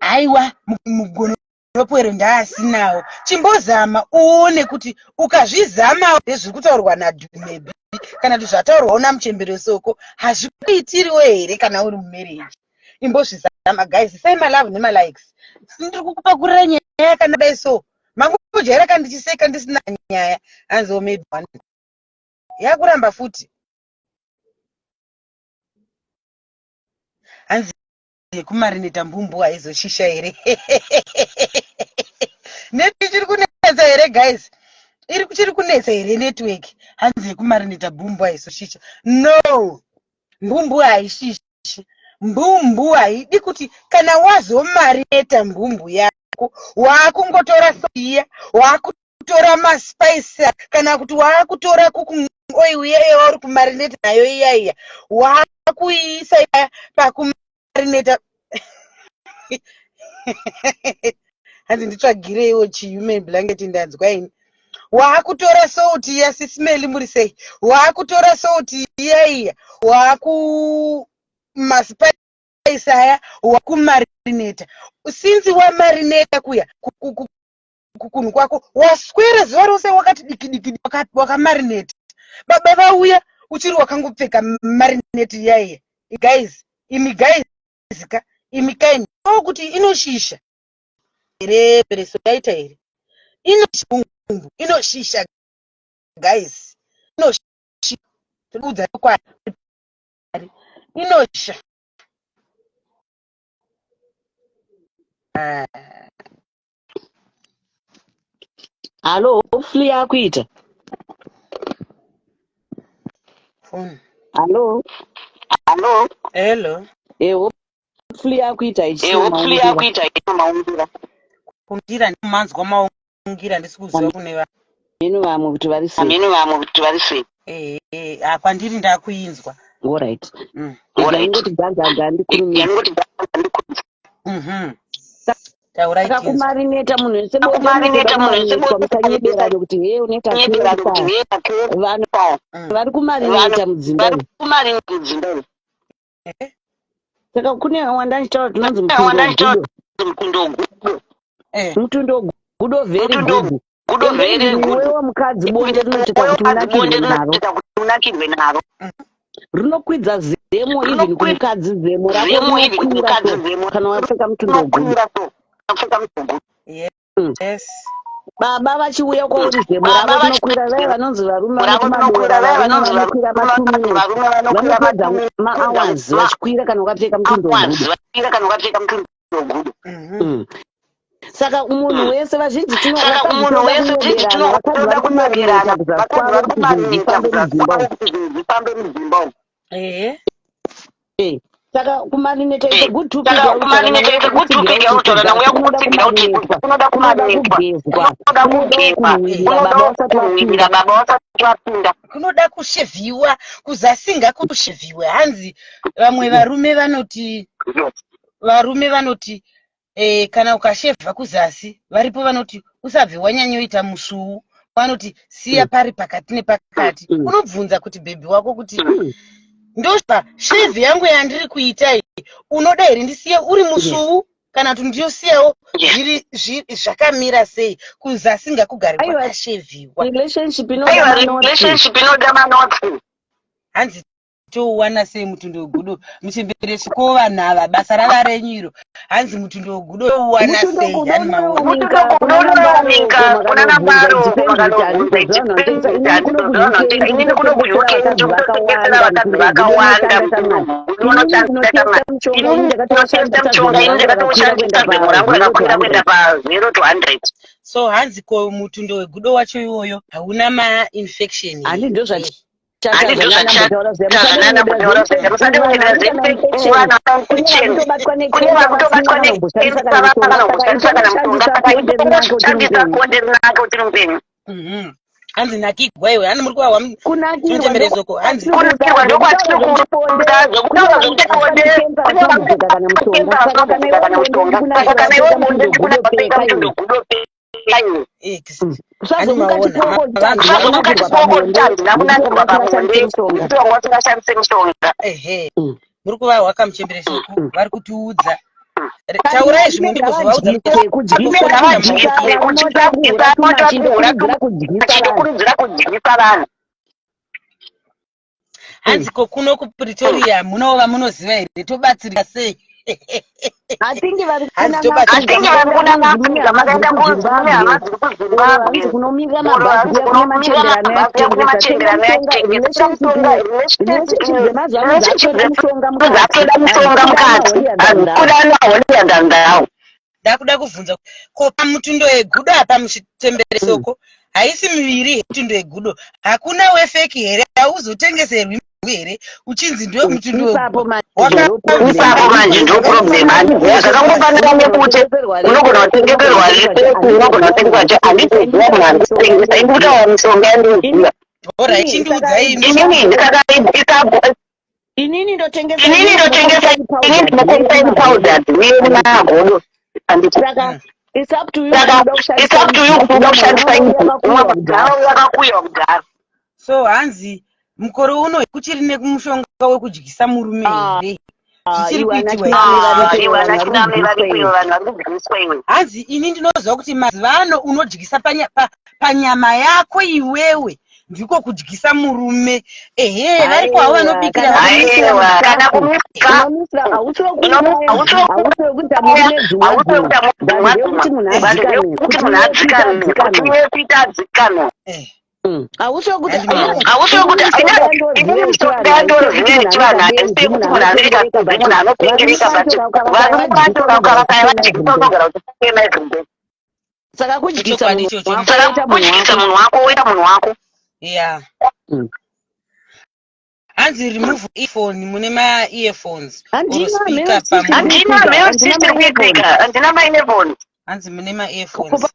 haiwa mugonopwere ndaasinawo chimbozama uone kuti ukazvizama zviri kutaurwa nadhumebi kana kuti zvataurwawo namuchembere soko hazvikuitiriwo here kana uri mumarriage imbozvizama guys sai malove nemalikes ndiri kukupakurira nyaya kana dai so mangojaira ka ndichiseka ndisina nyaya hanzi maybe one yakuramba futi hanzi yekumarineta mbumbu haizoshisha here network iri kunetsa here guys iri kuchiri kunetsa here network hanzi yekumarineta mbumbu haizoshisha no mbumbu haishishi mbumbu haidi kuti kana wazomarineta mbumbu yako waakungotora soiya waaku tora maspice kana kuti waakutora cooking oil iya yauri kumarineta nayo iya iya waakuiisa pakumarineta hanzi nditsvagireiwo chihuman blanket ndanzwa ini waakutora salt iya sisimeli muri sei waakutora salt iya iya waaku maspice aya wakumarineta since wamarineta kuya kunhu kwako waswera zuva rose wakati dikidikidi wakamarineti baba vauya uchiri wakangopfeka marineti iyaiya guys imi guys ka imi kaini o kuti inoshisha here pereso yaita here inoshumbu inoshisha guys inoshisha tokuudza chokwadi inoshisha ah. Hallo, hopefully yakuita. Phone. Hallo. Hallo. Hello. Eh, hopefully yakuita ichi. Eh, hopefully yakuita ichi maungira. Kungira manzwa maungira ndisi kuziva kune va. Meno vamwe kuti vari sei. Meno vamwe kuti vari sei. Eh, eh, kwandiri ndakuinzwa. Alright. Ingoti gagaga ndikurumidza. Taurai Saka tinzwe. kumarineta munhu wese bonde kumarinetwa, musanyeberane kuti hee unoita kensa. Vanhu vari kumarineta mudzimba umu. Saka kune wanda ndichitaura tinonzi mutundo wegudo. Mutundo wegudo very good. Ende even iwewe mukadzi, bonde rinotoita kuti unakirwe naro. Rinokwidza zemo even kumukadzi, zemo rako rinokwira so kana wapfeka mutundo wegudo. Baba vachiuya kwauri, zemo ravo rinokwira. Vaya vanonzi varume vanoti madora, varume vanokwira ma2 minutes, vanopedza mahours vachikwira kana wakapfeka mutundo wegudo. Saka munhu wese, vazhinji vakadzi tinoda kunyeberana, vakadzi vari kumarineta kuzasi kwavo kuti zvinhu zvifambe mudzimba umu. Saka kumarineta is a good topic yauri kutaura, kunoda kumarinetwa, kunoda kugezwa, kunoda kunhuhwirira baba vasati vapinda. Kunoda kushevhiwa kuzasi, ngakushevhiwe. Hanzi vamwe varume vanoti kana ukashevha kuzasi, varipo vanoti usabve wanyanyoita musvuu, vanoti siya pari pakati nepakati. Unobvunza kuti baby wako kuti ndopa shave yangu yandiri kuita iyi, unoda here ndisiye uri musvuu kana kuti ndiyosiyawo zviri zvakamira sei? Kuzasi ngakugare Aiwa, kwakashevhiwa. Relationship inoda manotsi. Hanzi touwana sei mutundo wegudo? Muchembereswi, ko vanhu ava basa rava renyu iro. Hanzi mutundo wegudo touwana Mutundo sei? gudo Hani maona. unowanika kuna Nambaro, makanobvunza. Inini kuno kuUK ndinotengesera vakadzi vakawanda mutundo gudo unoshanda. Inini ndinotesta mushonga, ini ndakatoshandisa, zemo rangu rakakwira kuenda pa0 to 100. So hanzi ko mutundo wegudo wacho iwoyo hauna mainfection? Handi ndo Handi ndo zvatanambotaura zviya, kune vakutobatwa necancer vasina kana mushonga, saka inoshandisa bonde rinake uchiri mupenyu. Hanzi nakigwa iwe, hani muri kuvawa? Kunakirwa Muchemberesoko hanzi Kunakirwa ndokwatiri kuda, zvokutaura zvokuti bonde kune kana mushonga, saka kana iwe bonde ndikunakirwa mutundo gudo peka iwe. Hani Usazomuka maona chipoko vanhu usazomuka chipoko handina kunakirwa pabonde nekuti wanga usingashandise mushonga. Ehe, muri kuvahwa kamuchemberesoko, vari kutiudza. Taurai zvimwe ndimbozovaudza. Kudyisa, kudyisa vanhu. Hanzi ko kuno kuPretoria munowo vamunoziva here? Tobatsirika sei? Hatingi vari Hanzi tobatsirika. Hatingi vari kuna Afrika, makaenda kune hama dziri kuZimbabwe, kunomirira mabhazi kuya, kune machembere anayatengesa mushonga. Relationship dzemazuva ano dzakutoda mushonga mukati, dzakutoda mushonga mukati, kuda naholiyandandawo. Ndakuda kubvunza, ko pamutundo yegudo apa, muchemberesoko, haisi miviri here mutundo yegudo? Hakuna wefake here? Hauzotengeserwi here uchinzi ndiwe mutundo Ipapo wegudo? manje ndo problem. Ipapo manje ndo problem. Handiziva, zvakangofanana nekuti unogona kutengeserwa rifeki, unogona kutengeswa che handiziva munhu ari kutengesa. Ini kutaura mishonga yandinoziva. Alright, chindiudzai. Inini saka inini ndotengesa, inini ndotengesa, inini ndinotengesa powder uye magodo. Saka it's up to you. Saka it's up to you kuti uda kushandisa ipi. Yakakuyiwa kudhara. So hanzi mukore uno kuchiri nemushonga wekudyisa murume here? Zvichiri Iwe kuitiwa ana here? Iwe ana chiname vari kuiwe, vanhu vari kudyiswa iwe. Hanzi ini ndinoziva kuti mazuva ano unodyisa panyama yako iwewe, ndiko kudyisa murume. Ehe, variko havo vanobikira. Aiwa, kana kumisa hausiwekuita murume dzumwa dzumwa, ndeyekuti munhu adzikame, kuti munhu adzikame, kuti iwe kuita adzikame. Hausi wekuti inini mishonga yandoziva yechivanhu haisi yekuti munhu anoita kunze munhu anopengereka, but varume vacho vakaya vadyisa unogara uchifema everyday. Saka kudyisa Chokwadi munhu ichocho. wako, saka kudyisa munhu wako, woita munhu wako. Ya, hanzi remove earphone, mune ma-earphones or Handina speaker mheno. pamuromo. Handina mheno, chii chiri kuitika? Handina maearphone. Hanzi mune ma-earphones.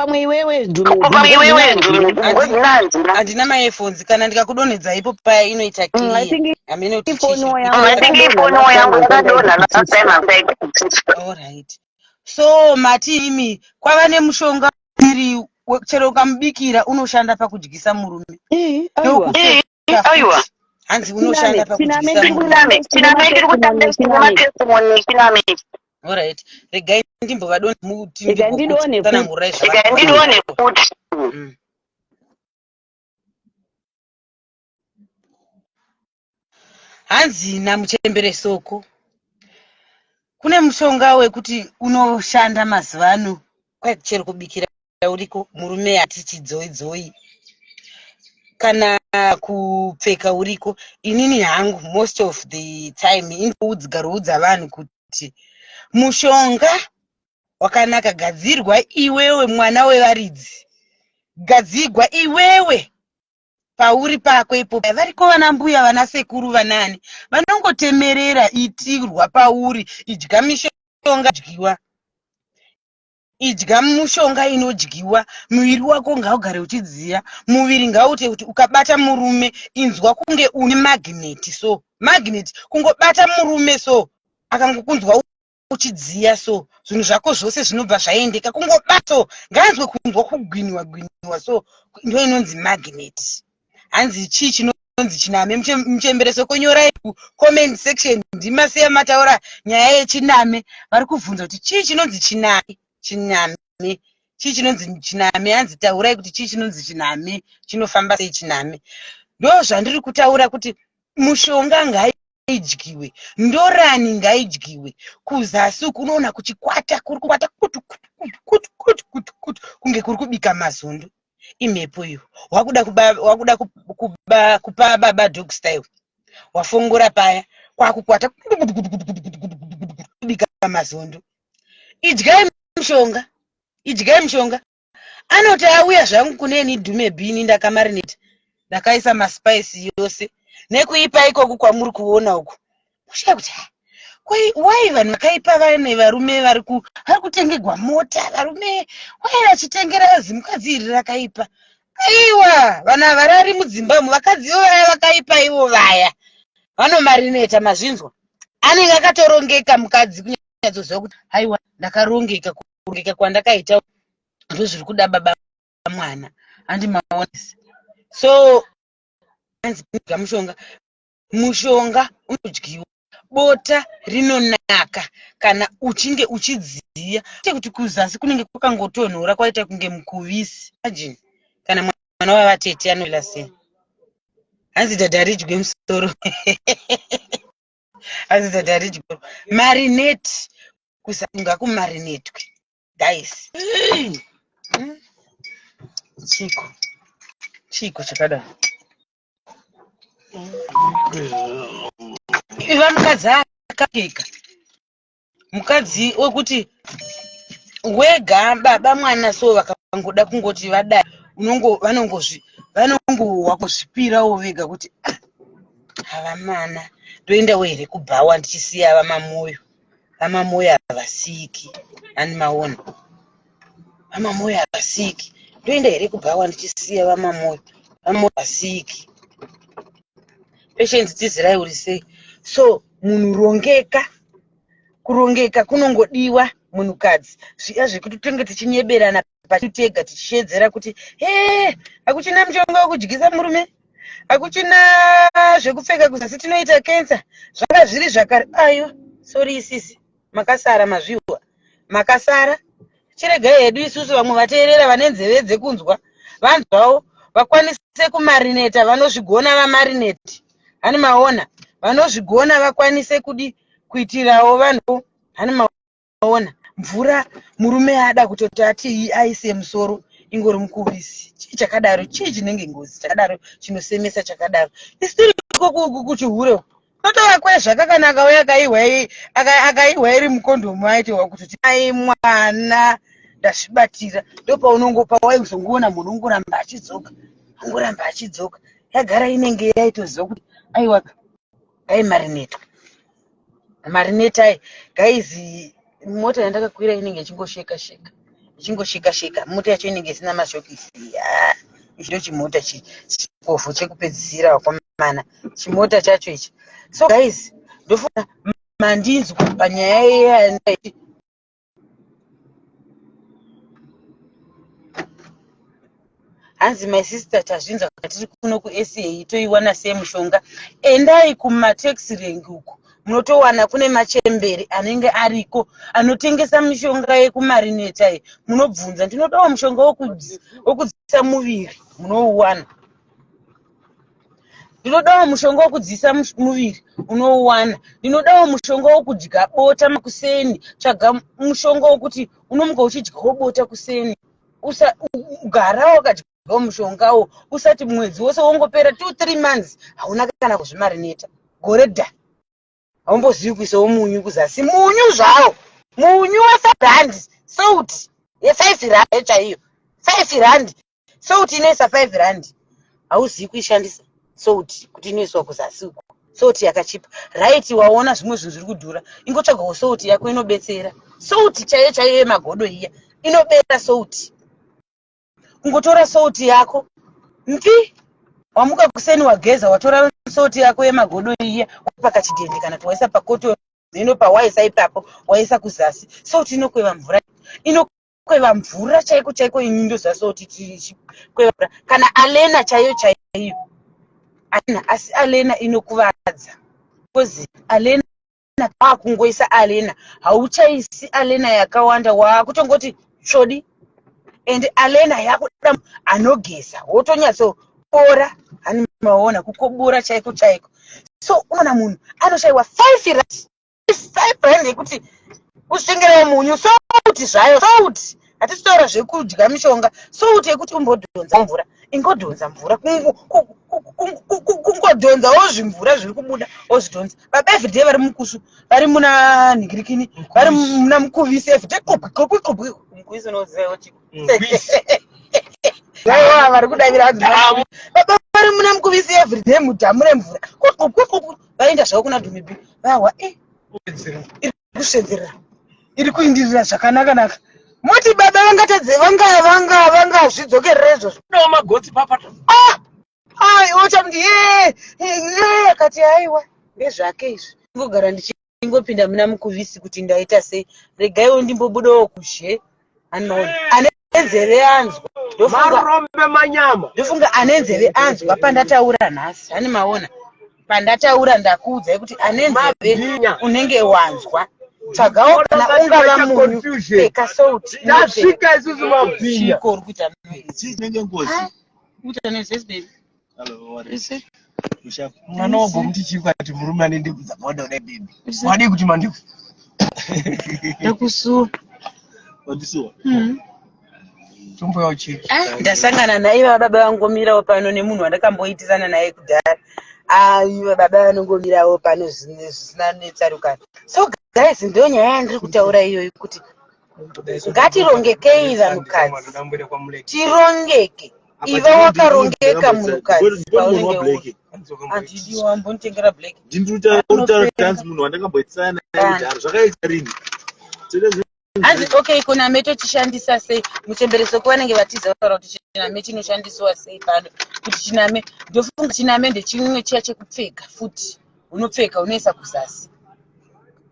Pamwe iwewe Ko pamwe iwewe Dhume. Dhume. Handina maearphones, kana ndikakudonhedza ipo paya inoita I clear. think Hamene kuti chii ifoni chiri yangu I think yakadonha ifoni last time yangu yakadonha yakadonha last time handaikutsiswa. Alright, so mati imi kwava nemushonga iri chero ukamubikira unoshanda pakudyisa murume. Ii, aiwa. Nekupfeka Aiwa. futi. Hanzi unoshanda Chiname, pakudyisa chiname, murume. Chiname, chiname tiri kutamba Chiname. testimony, chiname. Alright, regai ndimbovadonhe muti Regai ndidonhe futi. ndimbokutsanangurai Regai ndidonhe futi. Hanzi namuchembere soko kune mushonga wekuti unoshanda mazuva ano, kwai chero kubikira uriko, murume ati chidzoidzoi, kana kupfeka uriko. Inini hangu most of the time inoudzigaroudza vanhu kuti mushonga wakanaka gadzirwa iwewe, mwana wevaridzi, gadzigwa iwewe pauri pako ipo. Variko vana mbuya, vana sekuru, vanani vanongotemerera, itirwa pauri, idya mishonga dyiwa, idya mushonga inodyiwa, muviri wako ngaugare uchidziya, muviri ngauite kuti ukabata murume inzwa kunge une magnet. So magnet kungobata murume, so akangokunzwa uchidziya, so zvinhu zvako zvose zvinobva zvaendeka. Kungobata so ngaanzwe kunzwa kugwiniwa gwiniwa, so ndo inonzi magnet. Hanzi chii chinonzi chiname? Muchembere soko, nyorai kucomment section. Ndimasiya mataura nyaya yechiname. Vari kubvunza kuti chii chinonzi chiname, chiname chii chinonzi chiname? Hanzi taurai kuti chii chinonzi chiname, chinofamba sei chiname? Ndo zvandiri kutaura kuti mushonga ngaidyiwe, ndorani ngaidyiwe. Kuzasi uku unoona kuchikwata, kuri kukwata kutu kutu kutu kutu kutu kutu kutu, kunge kuri kubika mazondo. Imhepo iyo. Wakuda kuba, wakuda kupa baba dog style, wafongora paya kwakukwata kubika mazondo. Idyai mushonga, idyai mushonga. Anoti auya zvangu kuneni Dhume bhini, ndakamarinate, ndakaisa maspice yose nekuipa ikoku kwamuri kuona uku. Mushaya kuti, "Ha, wai vanhu vakaipa vane varume vari kutengegwa mota, varume wai vachitengera zimukadzi iri rakaipa?" Aiwa, vanhu havarari mudzimba umu. Vakadzi ivo vaya vakaipa, ivo vaya vanomarineta. Mazvinzwa? Anenge akatorongeka mukadzi, kunyatsoziva kuti aiwa, ndakarongeka, kurongeka kwandakaita ndozviri kuda baba mwana. Handi maonesi? So hanzi kudya mushonga, mushonga unodyiwa, bota rinonaka kana uchinge uchidziya, kwete kuti kuzasi kunenge kwakangotonhora, kwaita kunge mukuvisi. Imagine kana mwana wavatete anoila sei. Hanzi dhadha ridye musoro, hanzi dhadha ridye marinate, ngakumarinetwe guys. Chiko chiko chakadai? Iva mukadzi akapfeka, mukadzi wekuti wega baba mwana, so vakangoda kungoti vadai, vanongowa kuzvipirawo vega kuti, "Ah, havamana, ndoendawo here kubhawa ndichisiya vamamoyo?" Vamamoyo havasiki, hani maona? Vamamoyo havasiki. Ndoenda here kubhawa ndichisiya vamamoyo? Vamamoyo havasiki. Patience, tizirai, uri sei? So munhu rongeka, kurongeka kunongodiwa munhukadzi. Zviya zvekuti tinge tichinyeberana pachitega, tichishedzera kuti he, hakuchina mushonga wekudyisa murume, hakuchina zvekupfeka kuzasi, tinoita kensa. Zvanga zviri zvakare. Ayo, sorry isisi, makasara mazvihwa, makasara. Chiregai hedu isusu vamwe vateerera, vane nzeve dzekunzwa vanzwawo, vakwanise kumarineta. Vanozvigona vamarineti, hani maona? Vanozvigona vakwanise kudi kuitirawo vanhu, hani maona? Mvura murume ada kutoti ati aise musoro ingori mukuvisi. Chii chakadaro? Chii chinenge ngozi chakadaro, chinosemesa chakadaro? Isiri kuchihure totovakwezva kana akauya akaihwa iri mukondomu, aitiwa kutoti ai mwana, ndazvibatira. Ndopaunongo pawaizongoona munhu ungoramba achidzoka, ungoramba achidzoka. Yagara inenge yaitoziva kuti aiwa, ngaimarinetwe, marinetai guys. Mota yandakakwira inenge ichingosheka sheka. Ichingosheka sheka. Mota yacho inenge isina mashokisi. Ah, ichi ndochimota chikovhu chekupedzisira vakomana. Chimota chacho ichi. So guys, ndofunga mandinzwa panyaya iya. Hanzi my sister tazvinzwa tiri kuno kuSA toiwana sei mushonga. Endai kumataxi rank uko munotowana kune machembere anenge ariko anotengesa mishonga yekumarineta iyi. Munobvunza ndinodawo mushonga wokudzisa muviri munouwana. Ndinodawo mushonga wokudziisa muviri unouwana. Ndinodawo mushonga wokudya bota makuseni. Tsvaga mushonga wokuti unomuka uchidyawo bota kuseni. Usa gara wakadyawo mushongawo usati mwedzi wose wongopera 2 3 months hauna kana kuzvimarineta. Gore dha. Haumbozivi kuisawo munyu kuzasi. Munyu zvawo. Munyu we 5 rand salt ye 5 rand chaiyo. 5 rand salt inoisa 5 rand hauzivi kuishandisa salt kuti inoiswa kuzasi uko salt yakachipa right waona zvimwe zvinhu zviri kudhura ingotsvagawo salt yako inobetsera salt chaiyo chaiyo yemagodo iya inobetsera salt kungotora salt yako mpi wamuka kuseni wageza watora salt yako yemagodo iya wapaka chidhende kana kuti waisa pakoto ino pawaisa ipapo waisa kuzasi salt inokweva mvura ino kweva mvura chaiko chaiko ini ndoziva so kuti tichikweva mvura kana alena chaiyo chaiyo alena asi alena inokuvadza because alena waakungoisa alena hauchaisi alena yakawanda waakutongoti tsvodi and alena yakuda anogeza wotonyatsobora hani maona kukobora chaiko chaiko so unoona munhu anoshaiwa 5 rand 5 rand yekuti usvengerawo munyu souti zvayo souti hatisi taura zvekudya mishonga souti yekuti umbodhonza mvura ingodhonza mvura kungodhonzawo zvimvura zviri kubuda wozvidhonza baba everyday vari mukusu vari muna nhingirikini vari muna mukuvisi everyday qubwi qubwi qubwi mukuvisi unozivawo chiko aiwa vari kudavira hanzi baba vari muna mukuvisi everyday mudhamu remvura qubwi qubwi vaenda zvavo kuna dhumibi vahwa e iri kusvedzerera iri kuindirira zvakanaka naka moti baba vangatadze vanga vanga vangazvidzokerera izvozvo no magotsi papata ah ai ochamuti ye ye akati aiwa ndezvake izvi ngogara ndichingopinda muna mukuvisi kuti ndaita sei regaiwo ndimbobudawo kuzhe anoona ane nzeve anzwa marombe manyama ndofunga ane nzeve anzwa pandataura nhasi hani maona pandataura ndakuudzai kuti ane nzeve unenge wanzwa tsvagawo kana ungava munyu peka salt tasvika isusu mabhinya chiko uri kuita chii chinenge ngozi kuita noise yes baby mwana wagomuti chii kwati murume ane ndebvu dzakawanda kudai baby wadii kuti mandebvu ndakusuwa wandisuwa tomboya uchiki ah, ndasangana naye baba vangomirawo pano nemunhu wandakamboitisana naye kudhara aiva ah, baba vanongomirawo pano zvisina netsarukano so guys ndo nyaya yandiri kutaura iyoyi kuti ngatirongekei vanhukadzi tirongeke iva wakarongeka munhukadzi paunenge handidi wambonditengera black ndindirutaura munhu wandakamboitisana naye kudhara zvakaita rini hanzi okay koname tochishandisa sei muchembere soko vanenge vatiza vataura kuti chiname chinoshandisiwa sei pano kuti chiname ndofunga chiname ndechimwe chiya chekupfeka futi unopfeka unoisa kuzasi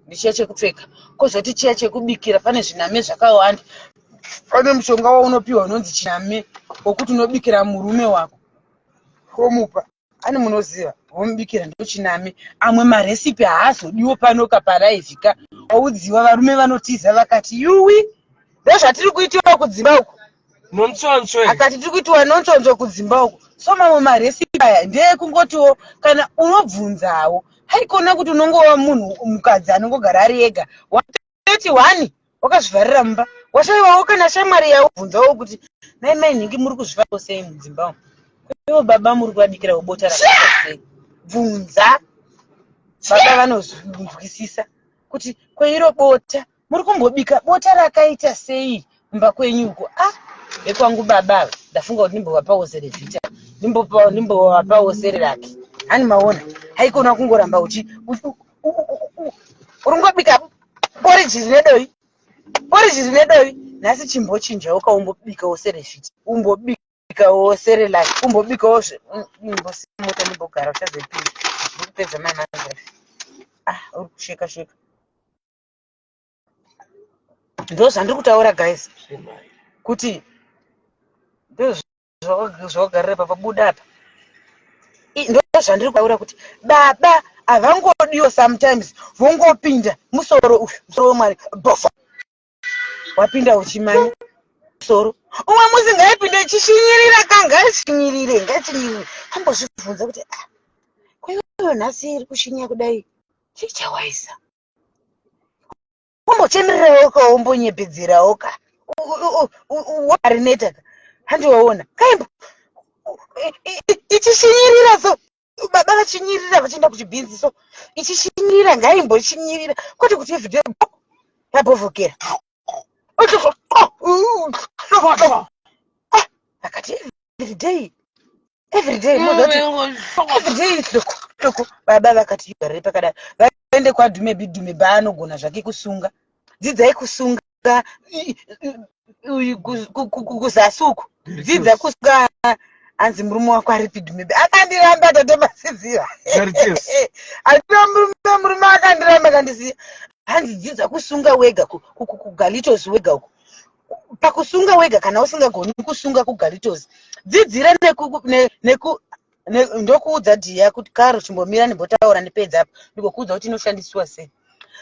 ndichiya chekupfeka kozoti chiya chekubikira pane zviname zvakawanda pane mushonga waunopiwa unonzi chiname wokuti unobikira murume wako womupa ani munoziva vomubikira ndochiname amwe maresipi haazodiwo pano kaparaivhika waudziwa varume vanotiza vakati yuwi ndozvatiri kuitiwa kudzimba uku nontsontswe akati tiri kuitiwa nontsontswe kudzimba uku so mamwe maresipi aya ndeekungotiwo kana unobvunzawo haikona kuti unongova munhu mukadzi anongogara ari ega 31 wakazvivharira mumba washaiwawo kana shamwari yaubvunzawo kuti nai mai nhingi muri kuzvivharira sei mudzimba umu ivo baba muri kuvabikirawo bota rakaita sei bvunza baba vanozvinzwisisa kuti kweiro bota muri kumbobika bota rakaita sei kumba kwenyu uko ah vekwangu baba ava ndafunga kuti ndimbovapawo serevhita ndimbovapawo sereraki hani maona haikona kungoramba uchi uri kungobika poriji rine dovi poriji rine dovi Nhasi chimbochinjawo ka umbobikawo serezviti. Umbobikawo serelak. Umbobikawo zve imbosiya mota ndimbogara uchazoipinda. Ndikupedza manhanza. Ah, uri kusheka sheka. Ndozvandiri kutaura guys. Kuti ndozvawagarira papa buda apa. Ndozvandiri kutaura kuti baba havangodiwo sometimes vongopinda musoro uyu musoro wemwari bofa wapinda uchimanya musoro umwe musi ngaipinde ichishinyirira ka ngaishinyirire ngaishinyirire ambozvibvunza kuti ah kwaiyo nhasi iri kushinya kudai chii chawaisa Wombochemererawo ka wombonyepedzerawo ka warineta ka handi waona kaimbo ichishinyirira so baba vachinyirira vachienda kuchibhinzi so ichishinyirira ngaimboshinyirira kwete kuti everyday yabhovhokera akati everyday everyday everyday hloko hloko baba vakati garire pakadai vaende kwadumebi dume baanogona zvake kusunga dzidzai kusunga kuzasi uku dzidza kusunga hanzi murume wako aripi dumebi akandiramba tate masiziva andina murume murume akandiramba akandisiya hanzi dzidza kusunga wega kugalitos wega uku pakusunga wega kana usingagoni kusunga kugalitos dzidzira neku, ne, neku ne, ndokuudza dhiya kuti karo chimbomira ndimbotaura ndipedza apa ndigokuudza kuti inoshandiswa sei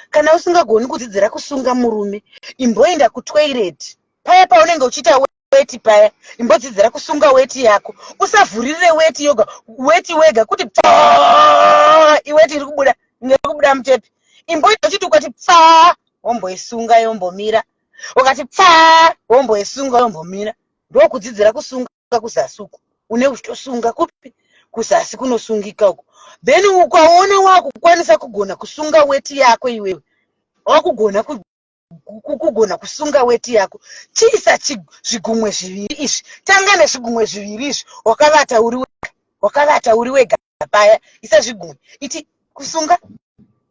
kana usingagoni kudzidzira kusunga murume imboenda kutoilet paya paunenge uchiita weti paya imbodzidzira kusunga weti yako usavhurire weti yoga weti wega kuti pfaa iweti iri kubuda iri kubuda mutepi imboita uchiti ukati pfaa womboisunga yombomira ukati pfaa womboisunga yombomira ndokudzidzira kusunga kuzasi uku une uchitosunga kupi kuzasi kunosungika uku then ukaona wakukwanisa kugona kusunga weti yako iwewe wakugona kugona kusunga weti yako chiisa zvigumwe zviviri izvi tanga nezvigumwe zviviri izvi wakavata uri wega wakavata uri wega paya isa zvigumwe iti kusunga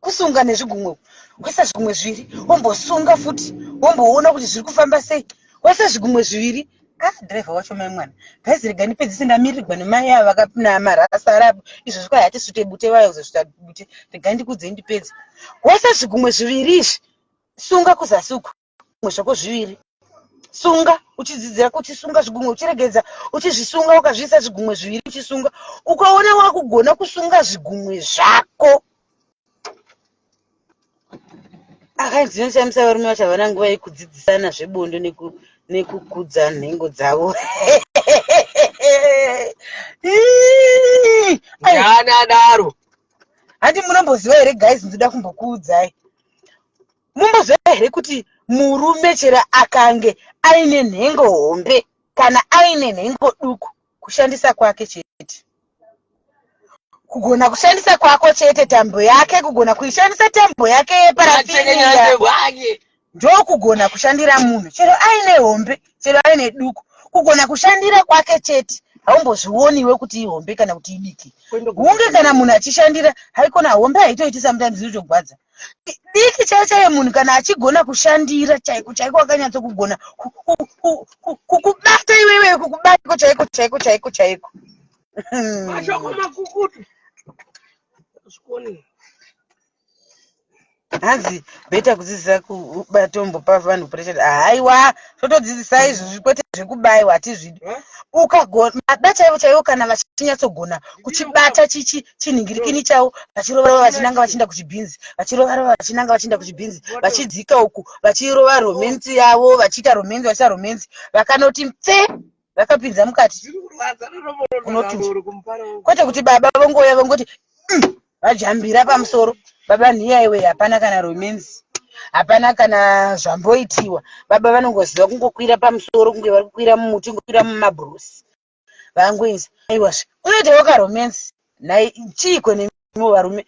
kusunga nezvigumwe waisa zvigumwe zviviri wombosunga futi womboona kuti zviri kufamba sei waisa zvigumwe zviviri ah driver wacho mai mwana guys rega ndipedzise ndamirirwa nemai ava vakanamarasa arapo izvozvi kwai hatisvute bute vaya kuzosvuta bute rega ndikudzei ndipedze waisa zvigumwe zviviri izvi sunga kuzasi uku zvigumwe zvako zviviri sunga uchidzidzira kuchisunga zvigumwe uchiregedza uchizvisunga ukazviisa zvigumwe zviviri uchisunga ukaona wakugona kusunga zvigumwe zvako akadzinoshamisa varume vacho havana nguva yekudzidzisana zvebonde nekukudza nhengo dzavo Ndiani adaro? Handi munomboziva here guys ndoda kumbokuudzai Mumboziva here kuti murume chero akange aine nhengo hombe kana aine nhengo duku kushandisa kwake chete kugona kushandisa kwako chete tambo yake kugona kuishandisa tambo yake yeparafini ndokugona kushandira munhu chero aine hombe chero aine duku kugona kushandira kwake chete haumbozvioniwe kuti ihombe kana kuti idiki hunge kana munhu achishandira haikona hombe haitoiti sometimes inotogwadza diki chaiyo chaiyo munhu kana achigona kushandira chaiko chaiko akanyatso kugona kukubata iwewe kukubata chaiko chaiko chaiko chaiko mashoko makukutu zvikoni hanzi beta kudzidzisa kubatombopa vanhu pressure haiwa totodzidzisa izvozvi kwete zvekubaiwa hatizvidi ukagona baba chaivo chaivo kana vachinyatsogona kuchibata chinhingirikini chavo vachirovarova vachinanga vachienda kuchibhinzi vachirovarova vachinanga vachienda kuchibhinzi vachidzika uku vachirova romenzi yavo vachiita romenzi vachiita romenzi vakanoti pfe vakapinza mukati unotuta kwete kuti baba vongouya vongoti vajambira pamusoro baba nhiya iwe hapana kana romance hapana kana zvamboitiwa baba vanongoziva kungokwira pamusoro kunge vari kukwira mumuti kungokwira mumabhurusi vangoisa aiwazve unoitawo karomance nhai chiiko nemiwo varume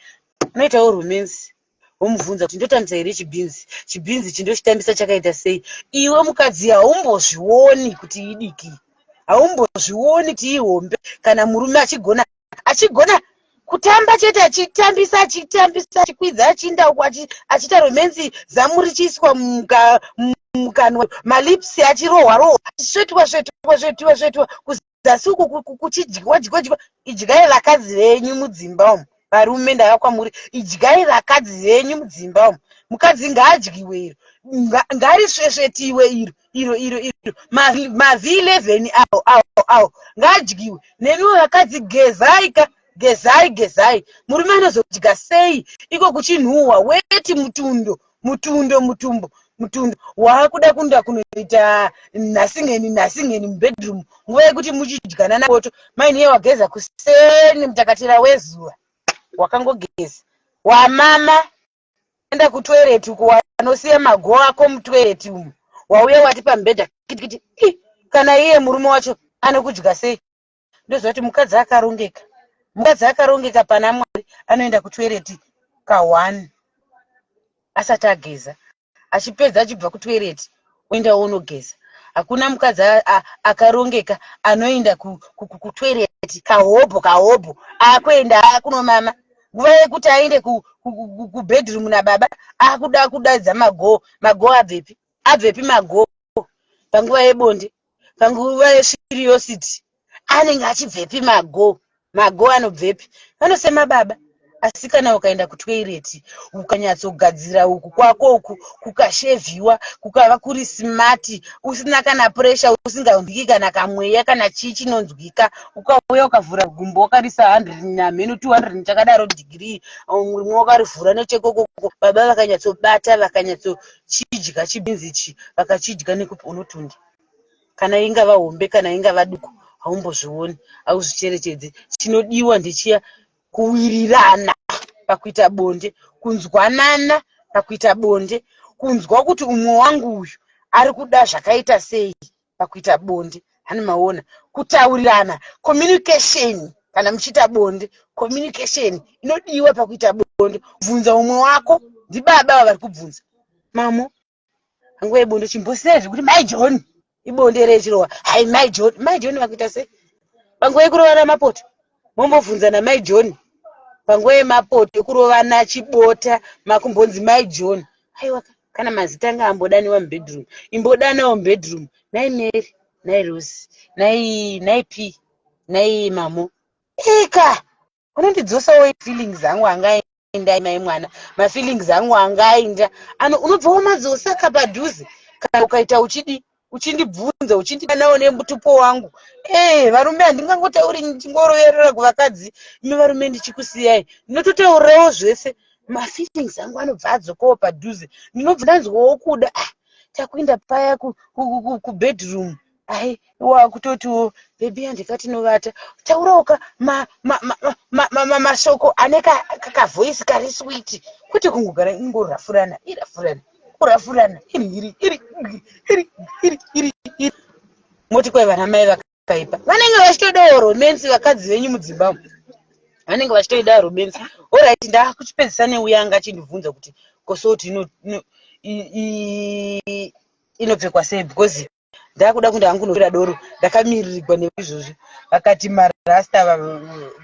unoitawo romance womubvunza kuti ndotambisa here chibhinzi chibhinzi chindochitambisa chakaita sei iwe mukadzi haumbozvioni kuti idiki haumbozvioni kuti ihombe kana murume achigona achigona kutamba chete achitambisa achitambisa achikwidza achiinda uku achiita romenzi zamu richiiswa Mukanwa, malips achirohwa rohwa, svetwa svetwa svetwa svetwa, kuzasi uku kuchidyiwa dyiwa dyiwa. Idyai vakadzi venyu mudzimba umu. Varume, ndava kwamuri, idyai vakadzi venyu mudzimba umu. Mukadzi ngaadyiwe iro, ngarisvesvetiwe iro iro iro iro, mavi 11 awo awo awo ngaadyiwe. Nemiwo vakadzi, gezai ka, gezai, gezai. Murume anozodya sei iko kuchinhuhwa weti, mutundo mutundo mutumbo mutundo? Waakuda kunda kunoita nhasingeni nhasingeni mubedroom, nguva yekuti muchidyanana poto mainiye wageza kuseni, mutakatira wezuva wakangogeza, wamama enda kutoilet uko, wanosiya mago ako mutoilet umu, wauya wati pamubhedha kitikiti. Kana iye murume wacho anokudya sei? Ndoziva kuti mukadzi akarongeka, mukadzi akarongeka pana Mwari anoenda kutoilet ka1 asati ageza, achipedza achibva kutoilet oenda onogeza. Hakuna mukadzi akarongeka anoenda kutoilet kahobho kahobho, akuenda akunomama, nguva yekuti aende kubedroom nababa akuda kudaidza mago. Mago abvepi? Abvepi mago panguva yebonde, panguva yeseriosity? Anenge achibvepi mago? Mago anobvepi? Vanosema baba. Asi kana ukaenda kutoilet, ukanyatsogadzira uku kwako uku, kukashevhiwa, kukava kuri smart, usina kana pressure, usinganzwiki kana kamweya kana chii chinonzwika, ukauya ukavhura gumbo wakarisa 100 namheno 200 chakadaro degree, rimwe wakarivhura nechekokoko, baba vakanyatsobata, vakanyatsochidya chibhinzi ichi, vakachidya nekupi, unotunda. Kana ingava hombe, kana ingava duku, haumbozvioni, hauzvicherechedzi. Chinodiwa ndechiya kuwirirana pakuita bonde, kunzwanana pakuita bonde, kunzwa kuti umwe wangu uyu ari kuda zvakaita sei pakuita bonde. Hani maona kutaurirana, communication kana muchiita bonde, communication inodiwa pakuita bonde. Kubvunza umwe wako, ndibaba vari kubvunza mamo panguva yebonde, chimbosiyai zvekuti mai John, ibonde rechirohwa. Hai, mai John, mai John vakuita sei panguva yekurovana mapoto? Mombobvunzana mai John panguva yemapoto ekurovana chibota, makumbonzi mai John? Aiwa, kana mazita anga ambodaniwa mubedroom, imbodanawo mubedroom, nai Mary, nai Rose, nai nai P, nai mamo eka. Unondidzosawo feelings angu angaenda, mai mwana, mafeelings angu angaenda ano, unobva wamadzosa kapadhuze kana ukaita uchidi uchindibvunza, uchindidanawo nemutupo wangu. E varume, handingangotauri ndichingoroverera kuvakadzi. Imi varume, ndichikusiyai, ndinototaurirawo zvese. Mafeelings angu anobva adzokawo padhuze, ndinobva ndanzwawo kuda. Ah, takuenda paya kubedroom, ai, wakutotiwo, "Baby, handikatinovata." Taurawo ka mashoko ane kavoice kari sweet, kwete kungogara ingorafurana, irafurana, kurafurana, iri iri iri iri iri iri iri. Moti kwai vana mai vakaipa. Vanenge vachitodawo romance vakadzi venyu mudzimba umu, vanenge vachitoida romance. Alright, ndakuchipedzisa neuya anga achindibvunza kuti kosoti inopfekwa sei, because ndakuda kuenda hangu kunotora doro, ndakamiririgwa neizvozvi. Vakati marasta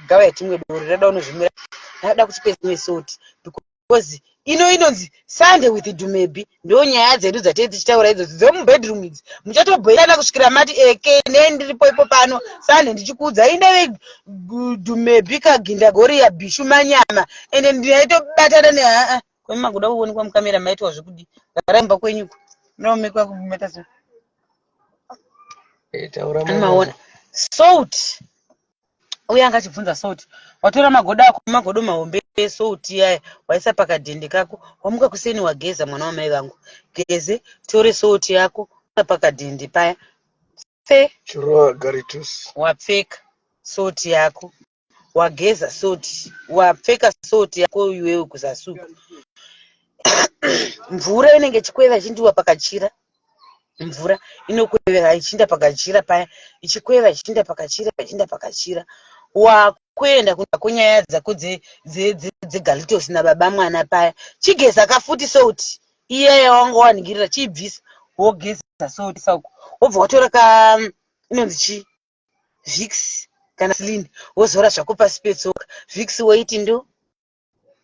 gava yatimwe doro rada unozvimira. Ndakuda kuchipedza nesoti because ino inonzi Sunday with Dumebi. Ndo nyaya dzedu dzatei tichitaura idzodzo dzemubedroom idzi. Muchatobhoirana kusvikira mati eke. Ne ndiripo ipo pano Sunday ndichikuudza indeve Dumebi kagindagoria bishu manyama, ende ndinaitobatana nehaa kwemi. Makuda kuonekwa mukamera, maitwa zvekudi. Garai mumba kwenyuko, munoomekwa kumeta so. Taura. Maona salt, uye anga achibvunza salt. Watora magodo ako, magodo mahombe esalt iyaya, waisa pakadhende kako. Wamuka kuseni, wageza, mwana wamai vangu, geze, tore salt yako pakadhende paya, pfe. Chirova garitus. Wapfeka salt yako, wageza salt, wapfeka salt yako iwewe kuzasi uku, mvura inenge ichikweva ichindiwa pakachira. Mvura inokwevera ichiinda pakachira paya, ichikweva ichiinda pakachira, ichiinda pakachira. Wakuenda kunyaya dzako dzegalitos nababa mwana paya, chigeza kafuti salt iya yawanga waningirira, chiibvisa, wogeza salt sauko, wobva watora ka inonzi chii, Vicks kana Vaseline, wozora zvako pasi petsoka. Vicks woiti ndo.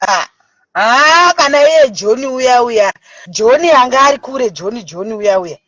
Ah, Haa kana iye John uya uya. John anga ari kure John John uya uya.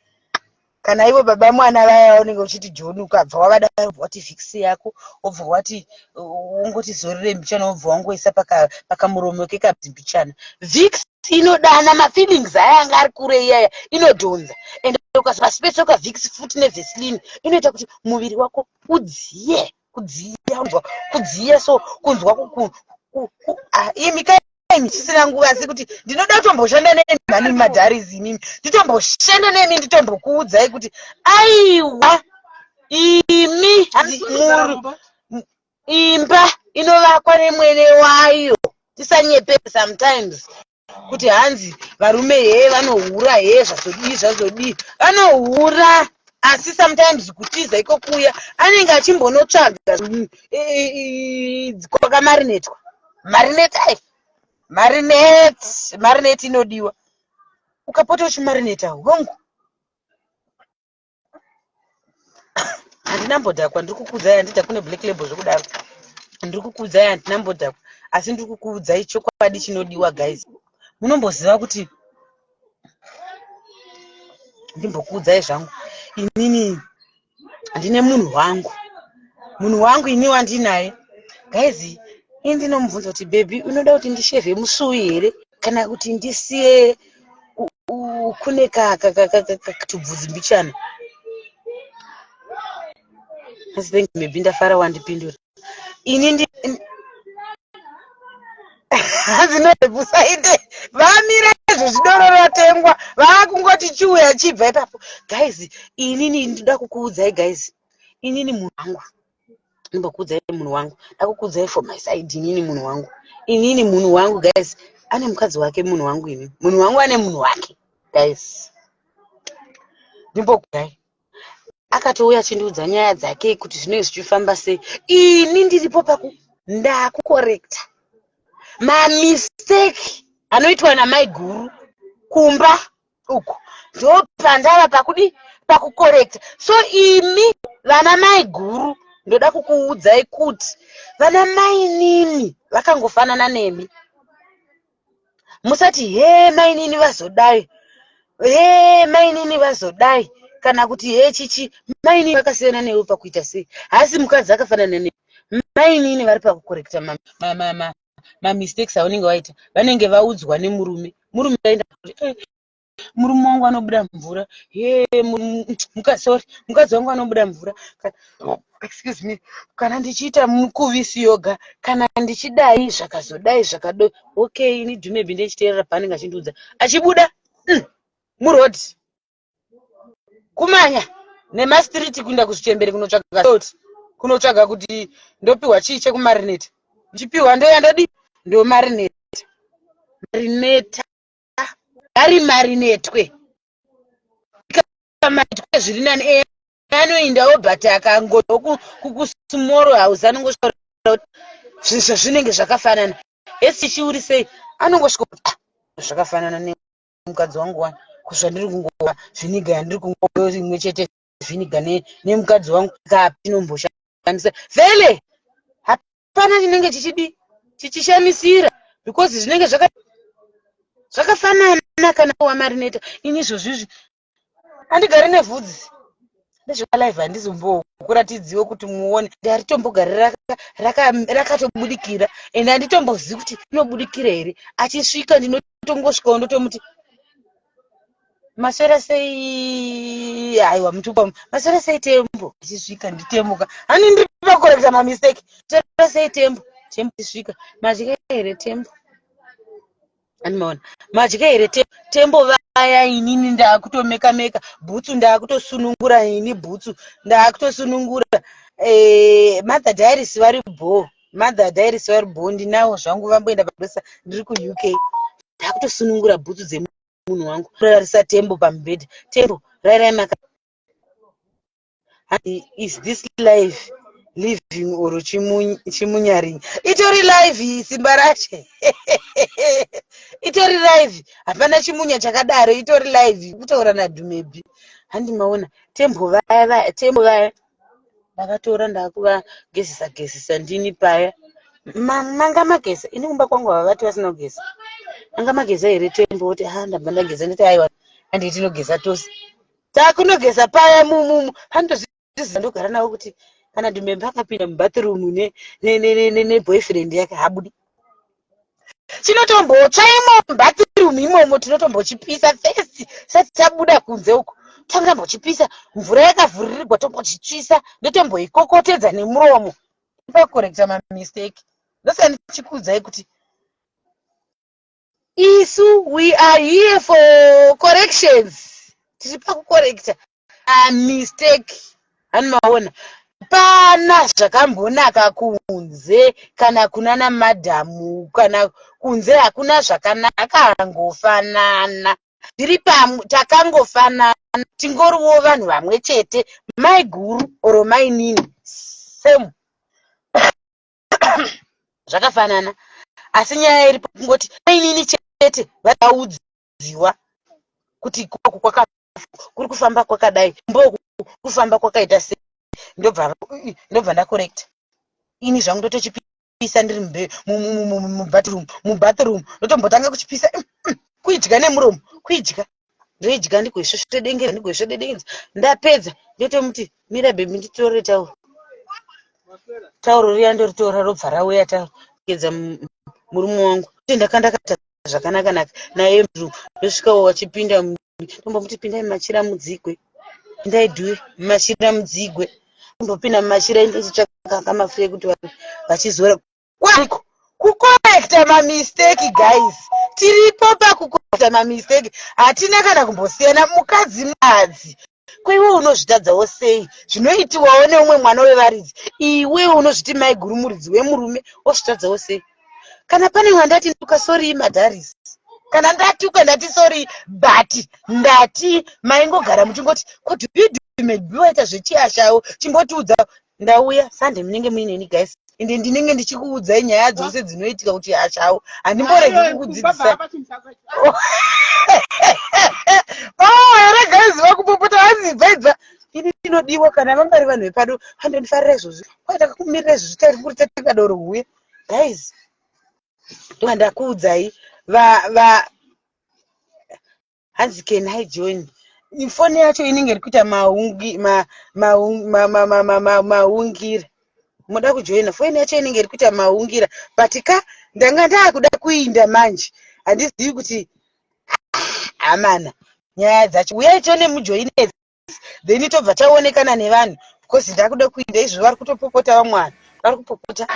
Kana ivo baba mwana vaya unenge uchiti John ukabva wavada wobva wati fix yako wobva wati wongoti zorere mbichana wobva wangoisa paka pakamuromo kekabzi mbichana. Vix inodana mafeelings aya anga ari kure iyaya inodhonza and ukasa pasi petsoka Vix futi neVaseline inoita kuti muviri wako udziye. Kudziya unzwa kudziya so kunzwa ku, ku, ku, ah, imi kai chisina nguva asi kuti ndinoda kutomboshanda nemi mhani madharizi imimi nditomboshanda nemi nditombokuudzai kuti aiwa imi imba inovakwa nemwene wayo tisanyepe sometimes kuti hanzi varume hee vanohura hee zvazodii zvazodii vanohura asi sometimes kutiza iko kuya anenge achimbonotsvaga kwakamarinetwa marinetai marinate marinate inodiwa ukapota uchimarineta hongu handina mbodhakwa ndiri kukuudzai handidhakwa neblack label zvekudaro ndiri kukuudzai handina mbodhakwa asi ndiri kukuudzai chokwadi chinodiwa guys munomboziva kuti ndimbokuudzai zvangu inini ndine munhu wangu munhu wangu ini wandinaye guys ini ndinomubvunza kuti baby unoda kuti ndishevhe musuwi here kana kuti ndisiye kune tubvudzi mbichana asi thank maybe ndafara wandipindura ini ndi hanzi noebusaite vamira izvo zvidoro ratengwa vaakungoti chiuya chibva ipapo guys inini ndinoda kukuudzai guys inini munhu wangu ndimbokuudzai munhu wangu ndakukuudzai for my side inini munhu wangu inini munhu wangu guys ane mukadzi wake munhu wangu ini munhu wangu ane munhu wake guys ndimbokuudzai akatouya achindiudza nyaya dzake kuti zvinenge zvichifamba sei ini ndiripo paku ndakukorekta mamistake anoitwa namaiguru kumba uku ndopandava pakudi pakukorekta so imi vana mai guru ndoda kukuudzai kuti vana mainini vakangofanana nemi musati he mainini vazodai he mainini vazodai kana kuti he chichi mainini vakasiyana newe pakuita sei haasi mukadzi akafanana newe mainini vari pakukorekta mamistakes aunenge waita vanenge vaudzwa nemurume murume aenda kuti eh, murume wangu anobuda mvura he sorry mukadzi wangu anobuda mvura excuse me kana ndichiita mukuvisi yoga kana ndichidai zvakazodai zvakado okay ini dhumebi ndechiteerera paanenge achindiudza achibuda muroad kumanya nemastreet kuenda kuzvichembere kunotsvaga salt kunotsvaga kuti ndopiwa chii chekumarineta ndichipiwa ndoya ndodi ndomarineta marineta ngari marinetwe maitwe zviri nani eh, anoendawo but akangoda kusmall house anongosvika zvinhu zvinenge zvakafanana esi chiuri sei anongosvika ah, zvakafanana mukadzi wangu wani kuzvandiri kungova vhiniga yandiri kungova imwe chete vhiniga nemukadzi wangu kapinomboshamisa vele hapana chinenge chichidi chichishamisira because zvinenge zvakafanana kana wamarineta ini izvozvizvi handigari nevhudzi ndezvekalive handizombokuratidziwo kuti muone haritombogari rakatobudikira and handitombozivi kuti inobudikira here achisvika ndinotongosvikawo ndotomuti maswera sei aiwa mutupa maswera sei tembo achisvika nditembuka hani ndiri pakorekta mamistake maswera sei tembo tembo achisvika madya here tembo Andimaona madya here tembo vaya inini ndakutomeka meka bhutsu ndakutosunungura ini bhutsu ndakutosunungura eh, mother diaries vari bho mother diaries vari bho ndinawo zvangu vamboenda pabasa ndiri kuuk ndakutosunungura bhutsu dzemunhu wangu rarisa tembo pamubhedha tembo rairai maka is this life living or chimunyarinyi itori live simba rache itori live hapana chimunya chakadaro itori live kutaura nadhumebi handi maona tembo vaya vaya tembo vaya ndakatora ndakuvagezesa gezesa ndini paya manga mageza ini kumba kwangu havavati vasina kugeza. Anga mageza here tembo? Oti ha, ndabva ndageza. Nditi aiwa, handii tinogeza tose. Takunogeza paya mumumu panotozviziva, ndogara navo kuti kana Dhumembe akapinda mubathroom neboyfriend yake, habudi. Chinotombotsva imo mubathroom imomo, tinotombochipisa first sati tabuda kunze uko. Tangambochipisa mvura yakavhuririgwa, tombochitsvisa, ndotomboikokotedza nemuromo pakucorrecta mamistake. Ndosaka ndichikuudzai kuti isu we are here for corrections, tiri pakucorrecta mistake. Hani maona pana zvakambonaka kunze kana kuna namadhamu kana kunze hakuna zvakanaka, akangofanana zviri pamwe, takangofanana, tingoriwo vanhu vamwe chete, mai guru or mainini, same, zvakafanana. Asi nyaya iripo kungoti mainini chete vaudziwa kuti ikoku kuri kufamba kwakadai, mboku kufamba kwakaita sei. Ndobva ndacorrecta ini zvangu, ndotochipisa ndiri mubathroom, ndotombotanga kuchipisa, kuidya nemuromo, kuidya, ndoidya, ndigoisvosvedengedza, ndigoisvedengedza. Ndapedza ndotomuti, "Mira baby, nditore tauro." Tauro riya ndoritora, robva rauya tauro gedza murume wangu kuti ndakandakata zvakanaka naka naye. Ndosvikawo wachipinda, ndombomuti, "Pindai mumachira mudzigwe, pindai dhuwe mumachira mudzigwe." Tombopinda mumachira, ndichitsvaka kamafuta ekuti vachizora kwariko. Kucorrecta mamistake, guys, tiripo pakucorrecta mamistake, hatina kana kumbosiyana. Mukadzi mukadzi, kweiwe unozvitadzawo sei zvinoitiwawo neumwe mwana wevaridzi? Iwe unozviti mai guru, muridzi wemurume, ozvitadzawo sei? Kana pane wandati nduka, sorry madharis. Kana ndatuka, ndati sorry, but ndati maingogara muchingoti kodhumedbi waita zvechiashawo, chimbotiudza. Ndauya Sunday, munenge muineni guys, ende ndinenge ndichikuudzai nyaya dzose dzinoitika kuti ashawo. Handimboregi kukudzidzisai. Oh, here guys, vakupopota hanzi ibva ibva. Ini ndinodiwa kana vanga vari vanhu vepado, vandondifarira izvozvi. Kwai takakumirira izvozvi, tari kuri tatenga doro huye. Guys, ndonga ndakuudzai va va hanzi, "Can I join?" Foni yacho inenge iri kuita maungi maungira. Muda kujoina, foni yacho inenge iri kuita maungira, but ka ndanga ndaakuda kuinda manje, handizivi kuti hamana nyaya dzacho. Uyai tione mujoine, then tobva taonekana nevanhu, because ndakuda kuinda izvo. Vari kutopopota, vamwe vanhu vari kupopota.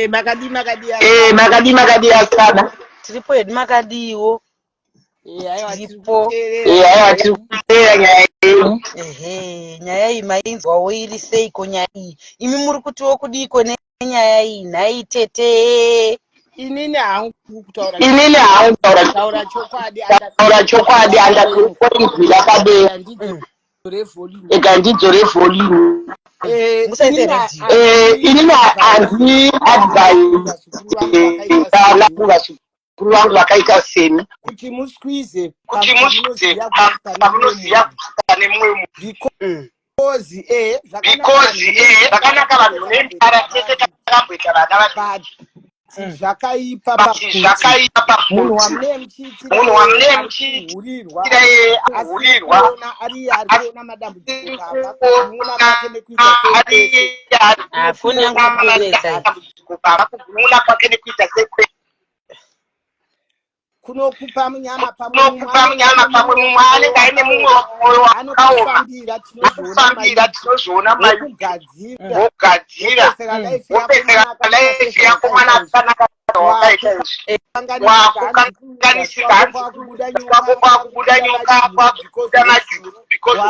Makadi makadi? Makadi makadi asikana? Tiripo hedu, makadiwo? Aiwa, tiri Tiripo. kuteerera. Aiwa, tiri kuteerera nyaya yenyu. Ehe, nyaya iyi mainzwawo, iri seiko nyaya iyi? Imi muri kutiwo kudiko nenyaya iyi nhai tete? Inini hangu kutaura Inini hangu kutaura taura chokwadi, taura chokwadi, andatoinzwira padera. Andidzore volume. Ega ndidzore volume. Musaise radio. Inini handi advise kana kuvazukuru vangu vakaita semi kuti musqueeze kuti musqueeze pamunoziva pane mumwe munhu. Because Because zvakanaka, vanhu munoimbara tese takamboita vana vadiki. But zvakaipa But pakuti zvakaipa munhu pakuti wamunee muchiitira munhu wamunee muchiitira hurirwa, kuona ari ari kuona madambudziko pamba, kumun'una kwake nekuita sei kwese. Ah, foni yangu iri madambudziko pamba, kugunun'una kwake nekuita sei kwese. Kunokupa munyama pamwe. Kunokupa munyama pamwe, mumwe anenge aine mumwe mwoyo wakaoma. Anokufambira, tinozviona. Kufambira, tinozviona. Wokugadzira, wogadzira, wopesera wopesera life yako mwana akanaka wakaita izvi, wakukanganisika, hanzi kwako kwakubuda nyoka, kwakubuda majuru, because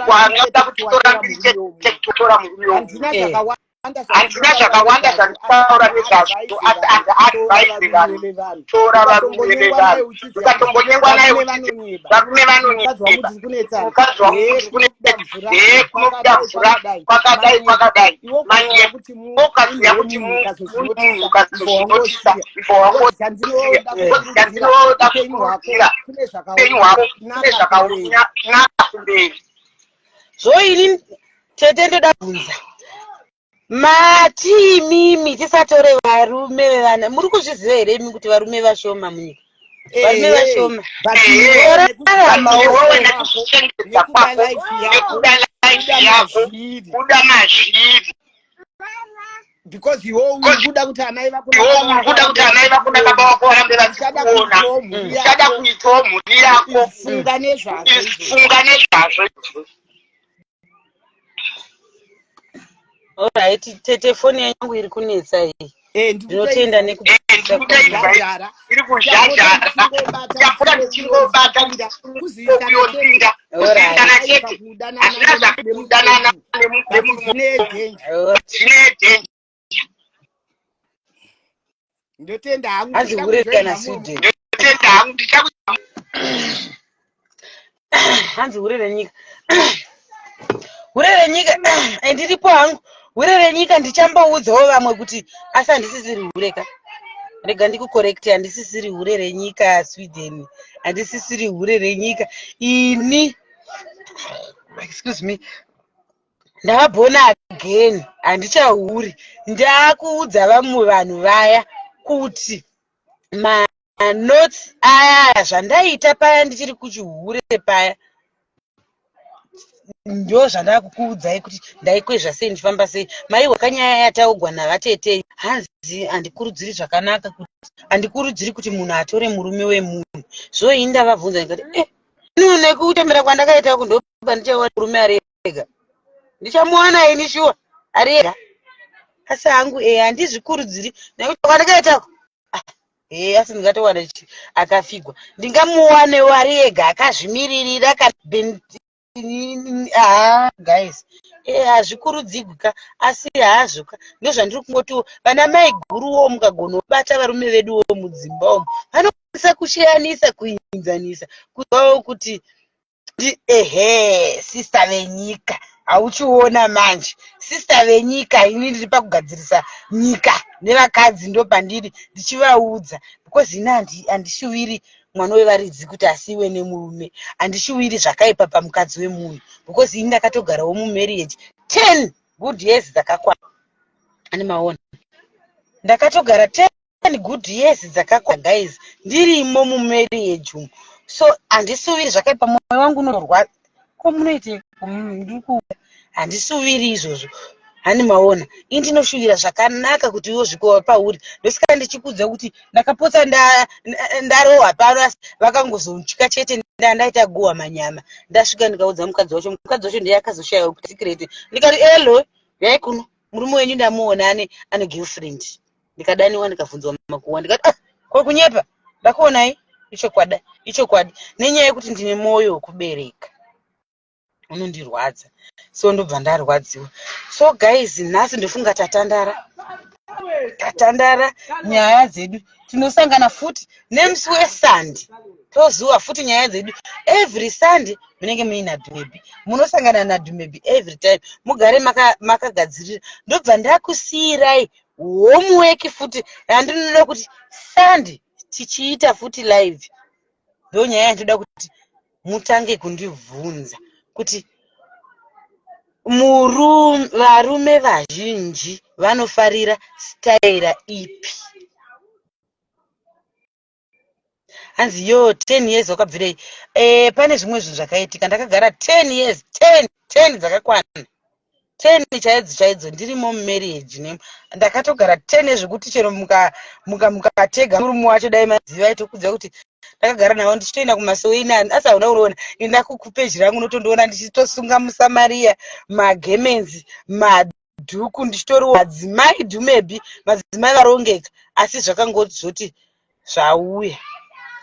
wangada kutitora mbiri chete, kutora murume Handina zvakawanda. Handina zvakawanda zvanditaura nezvazvo, asi handiadvise vanhu tora varume vevanhu. Ukatombonyengwa naye uchiti varume vanonyeba, mukadzi wamuti kunetsa, he, kunobuda mvura kwakadai kwakadai, manyepo. Ukaziva kuti munhu ukazozvinotisa before wangosiya, chandinoda kukurudzira, upenyu hwako kune zvakanaka kumberi. Zvo ini tete ndoda bvunza. Mati imimi tisatore varume vevana. Muri kuzviziva here imi kuti varume vashoma munyika? Varume Ehe, vashoma. but iwewe Torarama nekuzvichengetedza iwewe kwako nekuzvichengetedza nekuda kwako life yako nekuda kuda life yako mazviri kuda mazviri because iwewe uri kuda kuti amai vako iwe nababa uri vako kuda kuti varambe amai vako nababa vachikuona vako varambe uchada vachikuona kuitawo mhuri uchada yako kuitawo mhuri yako funga nezvazvo izvozvo funga nezvazvo izvozvo Alright, tete foni yangu iri kunetsa iyi. Eh, Ndinotenda ndikutoibva nekudzidzisa Eh, ndikutoibva kwamuri. kuzhazhara iri tapota kuzhazhara tichingobata tapota tichingobata tichingopinda kuzivisana chete tichingopinda Alright. kuzivisana hazvina chete kudanana hazvina zvakudanana nemurume but zvine danger Alright. zvine danger Ndotenda hangu Hanzi hure ndichakujoina kana momo. Sweden. Ndotenda hangu ndichaku Hanzi hure renyika. Hure renyika eh, ndiripo hangu. Hure renyika ndichamboudzawo vamwe kuti asi handisisiri hure ka. Rega ndikukorekte handisisiri hure renyika Sweden. Handisisiri hure renyika. Ini excuse me ndava born again handichahuri ndakuudza vamwe vanhu vaya kuti manotes aya zvandaita paya ndichiri kuchihure paya ndo zvandakukuudzai kuti ndaikwezva sei ndichifamba sei maiwa kanyaya yataugwa navatete hanzi handikurudziri zvakanaka kuti handikurudziri kuti munhu atore murume wemunhu zvoini ndavabvunza ndikati eh ino nekuchembera kwandakaita uku ndopandichawana murume ari ega ndichamuwana ini shuwa ari ega asi hangu e handizvikurudziri nekuti kwandakaita uku ah, e asi ndingatowana akafigwa ndingamuwanewo ari ega akazvimiririra kana ah, guys eh, hazvikurudzigwi ka asi hazvo ka ndozvandiri kungotiwo vana mai guruwo mukagonobata varume veduwo mudzimba umu vanokwanisa kusheyanisa kuinzanisa kuvawo kuti ehe sister venyika hauchiona manje sister venyika ini ndiri pakugadzirisa nyika nevakadzi ndopandiri ndichivaudza because ini handishuviri mwana wevaridzi kuti asiiwe nemurume handishuviri zvakaipa pamukadzi wemunhu because ini ndakatogarawo mumarriage 10 good years dzakakwana ani maona ndakatogara 10 good years dzakakwana guys ndirimo mumarriage umu so handisuviri zvakaipa mwoyo wangu unorwadza ko munoite ndiri handisuviri izvozvo hani maona ini ndinoshuvira zvakanaka kuti iwo zvikova pauri ndosika ndichikudza kuti ndakapotsa ndarohwa pano asi vakangozontyika chete ndandaita guhwa manyama ndasvika ndikaudza mukadzi wacho mukadzi wacho ndiye akazoshaiwa kuti secret ndikati elo yai kuno murume wenyu ndamuona ane ane girlfriend ndikadaniwa ndikabvunzwa makuhwa ndikati ah, ko kunyepa ndakuonai ichokwadi ichokwadi nenyaya yekuti ndine mwoyo wekubereka unondirwadza so ndobva ndarwadziwa so guys nhasi ndofunga tatandara tatandara nyaya dzedu tinosangana futi nemusi wesunday tozuva futi nyaya dzedu every sunday munenge muina dumebi munosangana nadumebi every time mugare makagadzirira maka ndobva ndakusiyirai homework futi yandinoda kuti sunday tichiita futi live ndonyaya yandinoda kuti mutange kundibvunza kuti varume vazhinji vanofarira staira ipi hanzi yo 10 years wakabvirei e, pane zvimwe zvinhu zvakaitika ndakagara 10 years 10 10 dzakakwana 10 chaidzo chaidzo ndirimo mumarriage nemo ndakatogara 10 yezvekuti chero mukatega murume wacho dai maziva aitokudza kuti ndakagara navo ndichitoenda kumasowe ini asi hauna kunoona inda kukupeji rangu unotondiona ndichitosunga musamariya magemenzi madhuku ndichitoriwo madzimai dhumebi madzimai varongeka asi zvakangozoti zvauya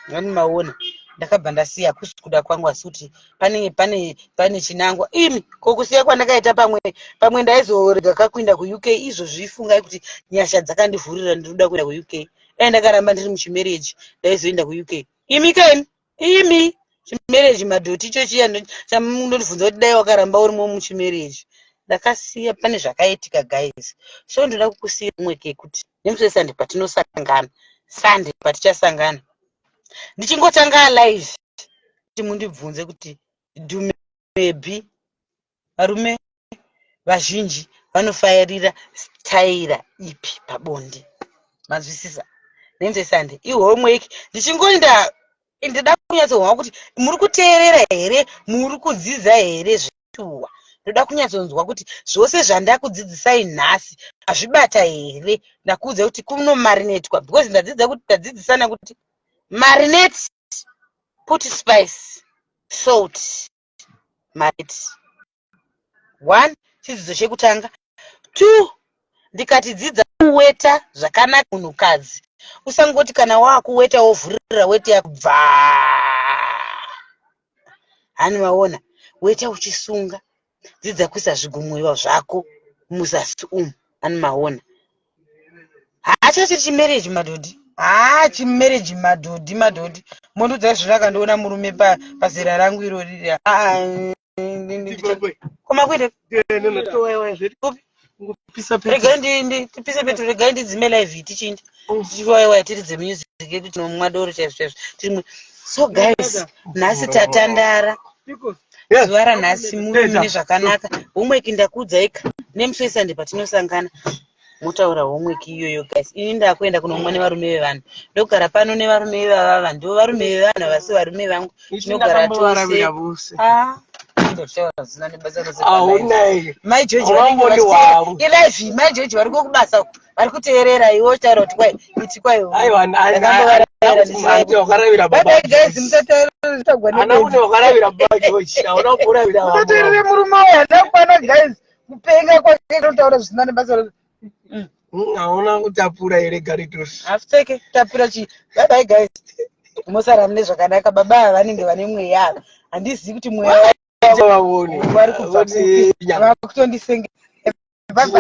ngani maona ndakabva ndasiya kusi kuda kwangu asi kuti pane pane pane chinangwa imi ko kusiya kwandakaita pamwe pamwe ndaizorega kakuenda kuuk izvozvi fungai kuti nyasha dzakandivhurira ndinoda kuenda kuuk dai ndakaramba ndiri muchimereji ndaizoenda kuuk imi kaimi imi chimereji madhoti icho chiya chamunondibvunza kuti dai wakaramba urimo muchimereji ndakasiya pane zvakaitika guys so ndoda kukusiya umwe kekuti nemusi wesunday patinosangana sunday patichasangana ndichingotanga live kuti mundibvunze kuti dumebi varume vazhinji Vanofarira staira ipi pabonde? Manzwisisa? Nenze Sunday ihomework. Ndichingoenda, ndida kunyatsohwa kuti muri kuteerera here, muri kudzidza here zveshuwa. Ndoda kunyatsonzwa kuti zvose zvandakudzidzisai nhasi azvibata here. Ndakuudza kuti kunomarinetwa, because ndadzidza kuti tadzidzisana kuti marinate, put spice, salt, marinate. One, chidzidzo chekutanga. Two, ndikati dzidza kuweta zvakanaka. Munhukadzi, usangoti kana waakuweta wovhurira weti yako bva. Hani waona weta uchisunga. Dzidza kuisa zvigumwewa zvako muzasi umu. Hani maona haachachiri chimarriage, madhodhi. Haa, chimarriage, madhodhi, madhodhi. Mondiudza izvozvo, akandiona murume pazera rangu irori. Koma kuite regai tipise petro, regai ndidzime live, tichiinda tichiwaiwaya, tiridze music yedu, tinomwa doro chaizvo chaizvo tirimwe. So guys, nhasi tatandara zuva ranhasi muri mune zvakanaka. Homework ndakuudzaika, nemusi weSunday patinosangana motaura homework iyoyo. Guys, ini ndakuenda kunomwa nevarume vevanhu. Ndogara pano nevarume ivavava, ndo varume vevanhu, havasi varume vangu. Tinogara tose. Ah, ndotaura zvisina nebasa rose. Haunai. Mai George Wamboni wavo. Ilive, Mai George vari kubasa, vari kuteerera. Iwe taura kuti kwai iti kwai. Aiwa, wakaravira baba. Bye guys, musataura. Ana une wakaravira baba George, hauna kuravira. Musateerere murume uyu, haana kukwana guys. Kupenga kwake, kunotaura zvisina nebasa rose. Hauna kutapura here garitos? Hafuteke tapura chii? Bye bye guys, musara mune zvakanaka. Baba ava vanenge vane mweya ava, handizivi kuti mweya Vaone vari kubva kupi, vakutondisenge. Bye bye.